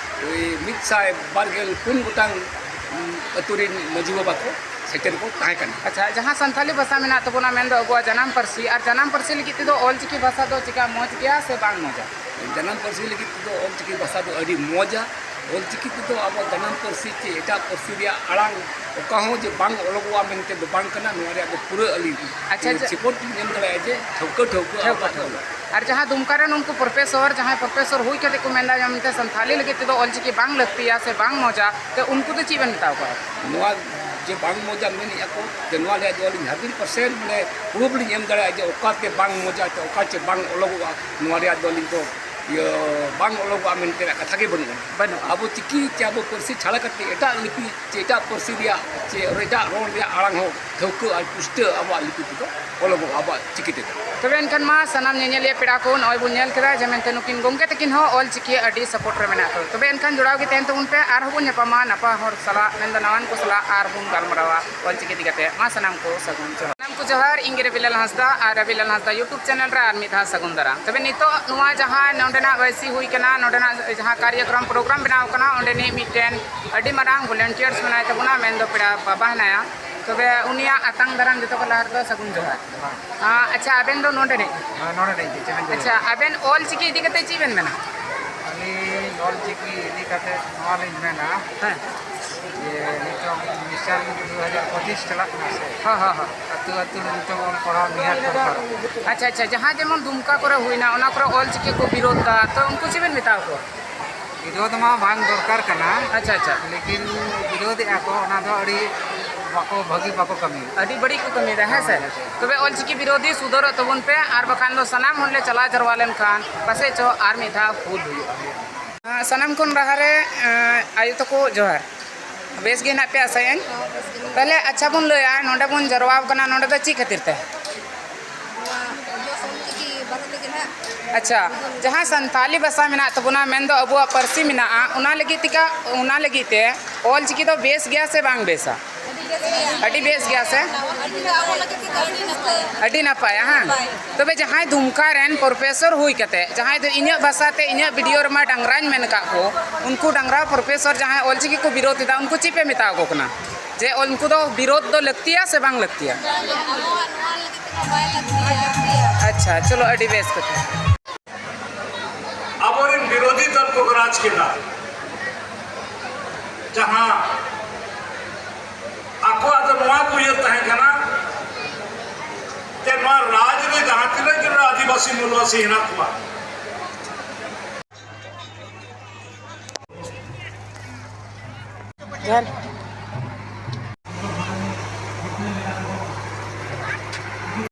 ᱳᱭ ᱢᱤᱫ ᱥᱟᱭ ᱵᱟᱨ ᱜᱮᱞ ᱯᱩᱱ ᱜᱚᱴᱟᱝ, ᱩᱢ, ᱟᱹᱛᱩ ᱨᱮᱱ ᱢᱟᱹᱡᱷᱤ ᱵᱟᱵᱟ ᱠᱚ ᱥᱮᱴᱮᱨ ᱠᱚ ᱛᱟᱦᱮᱸ ᱠᱟᱱᱟ᱾ ᱟᱪᱪᱷᱟ, ᱡᱟᱦᱟᱸ ᱥᱟᱱᱛᱟᱞᱤ ᱵᱷᱟᱥᱟ ᱢᱮᱱᱟᱜ ᱛᱟᱵᱚᱱᱟ, ᱢᱮᱱᱫᱚ ᱟᱵᱚᱣᱟᱜ ᱡᱟᱱᱟᱢ ᱯᱟᱹᱨᱥᱤ, ᱟᱨ ᱡᱟᱱᱟᱢ ᱯᱟᱹᱨᱥᱤ ᱞᱟᱹᱜᱤᱫ ᱛᱮᱫᱚ ᱚᱞ ᱪᱤᱠᱤ ᱵᱷᱟᱥᱟ ᱫᱚ ᱪᱮᱠᱟ ᱢᱚᱡᱽ ᱜᱮᱭᱟ ᱥᱮ ᱵᱟᱝ ᱢᱚᱡᱟ? ᱡᱟᱱᱟᱢ ᱯᱟᱹᱨᱥᱤ ᱞᱟᱹᱜᱤᱫ ᱛᱮᱫᱚ ᱚᱞ ᱪᱤᱠᱤ ᱵᱷᱟᱥᱟ ᱫᱚ ᱟᱹᱰᱤ ᱢᱚᱡᱟ᱾ ᱚᱞ ᱪᱤᱠᱤ ᱛᱮᱫᱚ ᱟᱵᱚ ᱡᱟᱱᱟᱢ ᱯᱟᱹᱨᱥᱤ ᱪᱮ ᱮᱴᱟᱜ ᱯᱟᱹᱨᱥᱤ ᱨᱮᱭᱟᱜ ᱟᱲᱟᱝ ᱚᱠᱟ ᱦᱚᱸ ᱡᱮ ᱵᱟᱝ ᱚᱞᱚᱜᱚᱜᱼᱟ ᱢᱮᱱᱛᱮ ᱫᱚ ᱵᱟᱝ ᱠᱟᱱᱟ, ᱱᱚᱣᱟ ᱨᱮᱭᱟᱜ ᱫᱚ ᱯᱩᱨᱟᱹ ᱟᱹᱞᱤᱧ ᱟᱪᱪᱷᱟ, ᱟᱪᱪᱷᱟ᱾ ᱥᱤᱯᱳᱨᱴ ᱞᱤᱧ ᱮᱢ ᱫᱟᱲᱮᱭᱟᱜᱼᱟ ᱡᱮ ᱴᱷᱟᱹᱣᱠᱟᱹ, ᱴᱷᱟᱹᱣᱠᱟᱹ ᱴᱷᱟᱹᱣᱠᱟᱹ, ᱟᱵᱚᱣᱟᱜ ᱴᱷᱟᱹᱣᱠᱟᱹ᱾ ᱟᱨ ᱡᱟᱦᱟᱸ ᱫᱩᱢᱠᱟ ᱨᱮᱱ ᱩᱱᱠᱩ ᱯᱨᱚᱯᱷᱮᱥᱚᱨ, ᱡᱟᱦᱟᱸᱭ ᱯᱨᱚᱯᱷᱮᱥᱚᱨ ᱦᱩᱭ ᱠᱟᱛᱮ ᱠᱚ ᱢᱮᱱᱫᱟ ᱡᱮ ᱢᱮᱱᱛᱮ ᱥᱟᱱᱛᱷᱟᱞᱤ ᱞᱟᱹᱜᱤᱫ ᱛᱮᱫᱚ ᱚᱞ ᱪᱤᱠᱤ ᱵᱟᱝ ᱞᱟᱹᱠᱛᱤᱭᱟ ᱥᱮ ᱵᱟᱝ ᱢᱚᱡᱟ, ᱛᱚ ᱩᱱᱠᱩ ᱫᱚ ᱪᱮᱫ ᱵᱮᱱ ᱢᱮᱛᱟ ᱠᱚᱣᱟ? ᱱᱚᱣᱟ ᱡᱮ ᱵᱟᱝ ᱢᱚᱡᱟ ᱢᱮᱱᱮᱫᱼᱟ ᱠᱚ, ᱡᱮ ᱱᱚᱣᱟ ᱨᱮᱭᱟᱜ ᱫᱚ ᱟᱹᱞᱤᱧ ᱦᱟᱱᱰᱨᱮᱰ ᱯᱟᱨᱥᱮᱱᱴ ᱢᱟᱱᱮ ᱯᱨᱩᱯᱷ ᱞᱤᱧ ᱮᱢ ᱫᱟᱲᱮᱭᱟᱜᱼᱟ ᱡᱮ ᱚᱠᱟᱛᱮ ᱵᱟᱝ ᱢᱚᱡᱟ ᱥᱮ ᱚᱠᱟ ᱪᱮ ᱵᱟᱝ ᱚᱞᱚᱜᱚᱜᱼᱟ, ᱱᱚᱣᱟ ᱨᱮᱭᱟᱜ ᱫᱚ ᱟᱹᱞᱤᱧ ᱫᱚ ᱤᱭᱟᱹ ᱵᱟᱝ ᱚᱞᱚᱜᱚᱜᱼᱟ ᱢᱮᱱᱛᱮ ᱨᱮᱭᱟᱜ ᱠᱟᱛᱷᱟ ᱜᱮ ᱵᱟᱹᱱᱩᱜᱼᱟ᱾ ᱵᱟᱹᱱᱩᱜᱼᱟ᱾ ᱟᱵᱚ ᱪᱤᱠᱤ ᱪᱮ ᱟᱵᱚ ᱯᱟᱹᱨᱥᱤ ᱪᱷᱟᱲᱟ ᱠᱟᱛᱮ ᱮᱴᱟᱜ ᱞᱤᱯᱤ ᱪᱮ ᱮᱴᱟᱜ ᱯᱟᱹᱨᱥᱤ ᱨᱮᱭᱟᱜ ᱪᱮ ᱮᱴᱟᱜ ᱨᱚᱲ ᱨᱮᱭᱟᱜ ᱟᱲᱟᱝ ᱦᱚᱸ ᱴᱷᱟᱹᱣᱠᱟᱹ ᱟᱨ ᱯᱩᱥᱴᱟᱹ ᱟᱵᱚᱣᱟᱜ ᱞᱤᱯᱤ ᱛᱮᱫᱚ ᱚᱞᱚᱜᱚᱜᱼᱟ, ᱟᱵᱚᱣᱟᱜ ᱪᱤᱠᱤ ᱛᱮᱫᱚ᱾ ᱛᱚᱵᱮ ᱮᱱᱠᱷᱟᱱ ᱢᱟ ᱥᱟᱱᱟᱢ ᱧᱮᱧᱮᱞᱤᱭᱟᱹ ᱯᱮᱲᱟ ᱠᱚ, ᱱᱚᱜᱼᱚᱭ ᱵᱚᱱ ᱧᱮᱞ ᱠᱮᱫᱟ ᱡᱮ ᱢᱮᱱᱛᱮ ᱱᱩᱠᱤᱱ ᱜᱚᱢᱠᱮ ᱛᱟᱹᱠᱤᱱ ᱦᱚᱸ ᱚᱞ ᱪᱤᱠᱤ ᱟᱹᱰᱤ ᱥᱟᱯᱳᱨᱴ ᱨᱮ ᱢᱮᱱᱟᱜ ᱠᱚᱣᱟ᱾ ᱛᱚᱵᱮ ᱮᱱᱠᱷᱟᱱ ᱡᱚᱲᱟᱣ ᱜᱮ ᱛᱟᱦᱮᱱ ᱛᱟᱵᱚᱱ ᱯᱮ, ᱟᱨᱦᱚᱸ ᱵᱚᱱ ᱧᱟᱯᱟᱢᱟ ᱱᱟᱯᱟ ᱦᱚᱲ ᱥᱟᱞᱟᱜ, ᱢᱮᱱᱫᱚ ᱱᱟᱣᱟᱱ ᱠᱚ ᱥᱟᱞᱟᱜ, ᱟᱨ ᱵᱚᱱ ᱜᱟᱞᱢᱟᱨᱟᱣᱟ ᱚᱞ ᱪᱤᱠᱤ ᱤᱫᱤ ᱠᱟᱛᱮ᱾ ᱢᱟ ᱥᱟᱱᱟᱢ ᱠᱚ ᱥᱟᱹᱜᱩᱱ ᱡᱚᱦᱟᱨ᱾ ᱥᱟᱱᱟᱢ ᱡᱚᱦᱟᱨ, ᱤᱧ ᱜᱮ ᱨᱚᱵᱤᱞᱟᱞ ᱦᱟᱸᱥᱫᱟ ᱟᱨ ᱨᱚᱵᱤᱞᱟᱞ ᱦᱟᱸᱥᱫᱟ YouTube ᱪᱮᱱᱮᱞ ᱨᱮ ᱟᱨ ᱢᱤᱫ ᱫᱷᱟᱣ ᱥᱟᱹᱜᱩᱱ ᱫᱟᱨᱟᱢ᱾ ᱛᱚᱵᱮ ᱱᱤᱛᱚᱜ ᱱᱚᱣᱟ ᱡᱟᱦᱟᱸ ᱱᱚᱰᱮᱱᱟᱜ ᱵᱟᱹᱭᱥᱤ ᱦᱩᱭ ᱠᱟᱱᱟ, ᱱᱚᱰᱮᱱᱟᱜ ᱡᱟᱦᱟᱸ ᱠᱟᱨᱭᱚᱠᱨᱚᱢ ᱯᱨᱳᱜᱨᱟᱢ ᱵᱮᱱᱟᱣ ᱠᱟᱱᱟ, ᱚᱸᱰᱮᱱᱤᱡ ᱢᱤᱫᱴᱮᱱ ᱟᱹᱰᱤ ᱢᱟᱨᱟᱝ ᱵᱷᱚᱞᱮᱱᱴᱤᱭᱟᱨᱥ ᱢᱮᱱᱟᱭ ᱛᱟᱵᱚᱱᱟ, ᱢᱮᱱᱫᱚ ᱯᱮᱲᱟ ᱵᱟᱵᱟ ᱦᱮᱱᱟᱭᱟ᱾ ᱛᱚᱵᱮ ᱩᱱᱤᱭᱟᱜ ᱟᱛᱟᱝ ᱫᱟᱨᱟᱢ ᱡᱚᱛᱚ ᱠᱷᱚᱱ ᱞᱟᱦᱟ ᱨᱮᱫᱚ ᱥᱟᱹᱜᱩᱱ ᱡᱚᱦᱟᱨ᱾ ᱟᱸ, ᱟᱪᱪᱷᱟ, ᱟᱵᱮᱱ ᱫᱚ ᱱᱚᱰᱮᱱᱤᱡ? ᱦᱮᱸ, ᱱᱚᱰᱮᱱᱤᱡ ᱜᱮ, ᱪᱮᱱᱮᱞ ᱟᱪᱪᱷᱟ, ᱟᱵᱮᱱ ᱚᱞ ᱪᱤᱠᱤ ᱤᱫᱤ ᱠᱟᱛᱮ ᱪᱮᱫ ᱵᱮᱱ ᱢᱮᱱᱟ? ᱟᱹᱞᱤᱧ ᱚᱞ ᱪᱤᱠᱤ ᱤᱫᱤ ᱠᱟᱛᱮ ᱱᱚᱣᱟ ᱞᱤᱧ ᱢᱮᱱᱟ ᱦᱮᱸ᱾ ᱡᱮ ᱱᱤᱛᱚᱝ ᱢᱤᱥᱚᱱ ᱫᱩ ᱦᱟᱡᱟᱨ ᱯᱚᱸᱪᱤᱥ ᱪᱟᱞᱟᱜ ᱠᱟᱱᱟ ᱥᱮ, ᱦᱚᱸ, ᱦᱚᱸ, ᱦᱚᱸ᱾ ᱟᱹᱛᱩ ᱟᱹᱛᱩ ᱨᱮ ᱱᱤᱛᱚᱝ ᱚᱞ ᱯᱟᱲᱦᱟᱣ ᱱᱤᱦᱟᱹᱛ ᱫᱚᱨᱠᱟᱨ᱾ ᱟᱪᱪᱷᱟ, ᱟᱪᱪᱷᱟ, ᱡᱟᱦᱟᱸ ᱡᱮᱢᱚᱱ ᱫᱩᱢᱠᱟ ᱠᱚᱨᱮ ᱦᱩᱭᱱᱟ, ᱚᱱᱟ ᱠᱚᱨᱮ ᱚᱞ ᱪᱤᱠᱤ ᱠᱚ ᱵᱤᱨᱳᱫᱷ ᱫᱟ, ᱛᱚ ᱩᱱᱠᱩ ᱪᱮᱫ ᱵᱮᱱ ᱢᱮᱛᱟ ᱠᱚᱣᱟ? ᱵᱤᱨᱳᱫᱷ ᱢᱟ ᱵᱟᱝ ᱫᱚᱨᱠᱟᱨ ᱠᱟᱱᱟ, ᱟᱪᱪᱷᱟ, ᱟᱪᱪᱷᱟ᱾ ᱞᱮᱠᱤᱱ ᱵᱤᱨᱳᱫᱷᱮᱜᱼᱟ ᱠᱚ, ᱚᱱᱟ ᱫᱚ ᱟᱹᱰᱤ ᱵᱟᱠᱚ, ᱵᱷᱟᱹᱜᱤ ᱵᱟᱠᱚ ᱠᱟᱹᱢᱤᱭᱮᱫᱟ᱾ ᱟᱹᱰᱤ ᱵᱟᱹᱲᱤᱡ ᱠᱚ ᱠᱟᱹᱢᱤᱭᱮᱫᱟ, ᱦᱮᱸ ᱥᱮ? ᱦᱮᱸ, ᱦᱮᱸ᱾ ᱛᱚᱵᱮ ᱚᱞ ᱪᱤᱠᱤ ᱵᱤᱨᱳᱫᱷᱤ ᱥᱩᱫᱷᱟᱹᱨᱚᱜ ᱛᱟᱵᱚᱱ ᱯᱮ, ᱟᱨ ᱵᱟᱠᱷᱟᱱ ᱫᱚ ᱥᱟᱱᱟᱢ ᱦᱚᱲ ᱞᱮ ᱪᱟᱞᱟᱣ ᱡᱟᱨᱣᱟ ᱞᱮᱱᱠᱷᱟᱱ ᱯᱟᱥᱮᱡ ᱪᱚ ᱟᱨ ᱢᱤᱫ ᱫᱷᱟᱣ ᱦᱩᱞ ᱦᱩᱭᱩᱜᱼᱟ᱾ ᱟᱸ, ᱥᱟᱱᱟᱢ ᱠᱷᱚᱱ ᱞᱟᱦᱟᱨᱮ, ᱟᱸ, ᱟᱭᱳ ᱛᱟᱠᱚ ᱡᱚᱦᱟᱨ᱾ ᱵᱮᱥ ᱜᱮ ᱦᱮᱱᱟᱜ ᱯᱮᱭᱟ ᱟᱥᱟᱭᱟᱹᱧ? ᱦᱚᱸ, ᱵᱮᱥ ᱜᱮ ᱢᱮᱱᱟᱜ ᱛᱟᱦᱞᱮ ᱟᱪᱪᱷᱟ ᱵᱚᱱ ᱞᱟᱹᱭᱟ, ᱱᱚᱰᱮ ᱵᱚᱱ ᱡᱟᱨᱣᱟ ᱟᱠᱟᱱᱟ, ᱱᱚᱰᱮ ᱫᱚ ᱪᱮᱫ ᱠᱷᱟᱹᱛᱤᱨ ᱛᱮ? ᱱᱚᱣᱟ ᱡᱚᱥ ᱚᱞᱪᱤᱠᱤ ᱵᱟᱨᱮ ᱛᱮᱜᱮ ᱱᱟᱦᱟᱜ᱾ ᱟᱪᱪᱷᱟ, ᱡᱟᱦᱟᱸ ᱥᱟᱱᱛᱟᱞᱤ ᱵᱷᱟᱥᱟ ᱢᱮᱱᱟᱜ ᱛᱟᱵᱚᱱᱟ, ᱢᱮᱱᱫᱚ ᱟᱵᱚᱣᱟᱜ ᱯᱟᱹᱨᱥᱤ ᱢᱮᱱᱟᱜᱼᱟ, ᱚᱱᱟ ᱞᱟᱹᱜᱤᱫ ᱛᱮ, ᱚᱱᱟ ᱞᱟᱹᱜᱤᱫ ᱛᱮ ᱚᱞᱪᱤᱠᱤ ᱫᱚ ᱵᱮᱥ ᱜᱮᱭᱟ ᱥᱮ ᱵᱟᱝ ᱵᱮᱥᱟ? ᱟᱹᱰᱤ ᱵᱮᱥ ᱜᱮᱭᱟ᱾ ᱟᱹᱰᱤ ᱵᱮᱥ ᱜᱮᱭᱟ ᱥᱮ? ᱟᱵᱚ ᱞᱟᱹᱜᱤᱫ ᱫᱚ ᱟᱹᱰᱤ ᱱᱟᱯᱟᱭᱟ᱾ ᱟᱹᱰᱤ ᱱᱟᱯᱟᱭᱟ, ᱦᱮᱸ? ᱱᱟᱯᱟᱭ᱾ ᱛᱚᱵᱮ ᱡᱟᱦᱟᱸᱭ ᱫᱩᱢᱠᱟ ᱨᱮᱱ ᱯᱨᱚᱯᱷᱮᱥᱚᱨ ᱦᱩᱭ ᱠᱟᱛᱮ, ᱡᱟᱦᱟᱸᱭ ᱫᱚ ᱤᱧᱟᱹᱜ ᱵᱷᱟᱥᱟ ᱛᱮ ᱤᱧᱟᱹᱜ ᱵᱷᱤᱰᱤᱭᱳ ᱨᱮᱢᱟ ᱰᱟᱝᱨᱟᱧ ᱢᱮᱱ ᱟᱠᱟᱫ ᱠᱚ, ᱩᱱᱠᱩ ᱰᱟᱝᱨᱟ ᱯᱨᱚᱯᱷᱮᱥᱚᱨ ᱡᱟᱦᱟᱸᱭ ᱚᱞᱪᱤᱠᱤ ᱠᱚ ᱵᱤᱨᱳᱫᱷ ᱮᱫᱟ, ᱩᱱᱠᱩ ᱪᱮᱫ ᱯᱮ ᱢᱮᱛᱟ ᱟᱠᱚ ᱠᱟᱱᱟ? ᱡᱮ ᱩᱱᱠᱩ ᱫᱚ ᱵᱤᱨᱳᱫᱷ ᱫᱚ ᱞᱟᱹᱠᱛᱤᱭᱟ ᱥᱮ ᱵᱟᱝ ᱞᱟᱹᱠᱛᱤᱭᱟ? ᱟᱵᱚᱣᱟᱜ ᱱᱚᱣᱟ ᱞᱟᱹᱜᱤᱫ ᱛᱮᱫᱚ ᱵᱟᱭ ᱞᱟᱹᱠᱛᱤᱭᱟ᱾ ᱟᱪᱪᱷᱟ, ᱪᱚᱞᱚ, ᱟᱹᱰᱤ ᱵᱮᱥ ᱠᱟᱛᱷᱟ᱾ ᱟᱵᱚᱨᱮᱱ ᱵᱤᱨᱳᱫᱷᱤ ᱫᱚᱞ ᱠᱚ ᱨᱟᱡᱽ ᱠᱮᱫᱟ, ᱡᱟᱦᱟᱸ ᱟᱠᱚᱣᱟᱜ ᱫᱚ ᱱᱚᱣᱟ ᱠᱚ ᱩᱭᱦᱟᱹᱨ ᱛᱟᱦᱮᱸ ᱠᱟᱱᱟ ᱡᱮ ᱱᱚᱣᱟ ᱨᱟᱡᱽ ᱨᱮ ᱡᱟᱦᱟᱸ ᱛᱤᱱᱟᱹᱜ ᱜᱮ ᱟᱹᱫᱤᱵᱟᱹᱥᱤ ᱢᱩᱞᱵᱟᱹᱥᱤ ᱦᱮᱱᱟᱜ ᱠᱚᱣᱟ, ᱡᱚᱦᱟᱨ᱾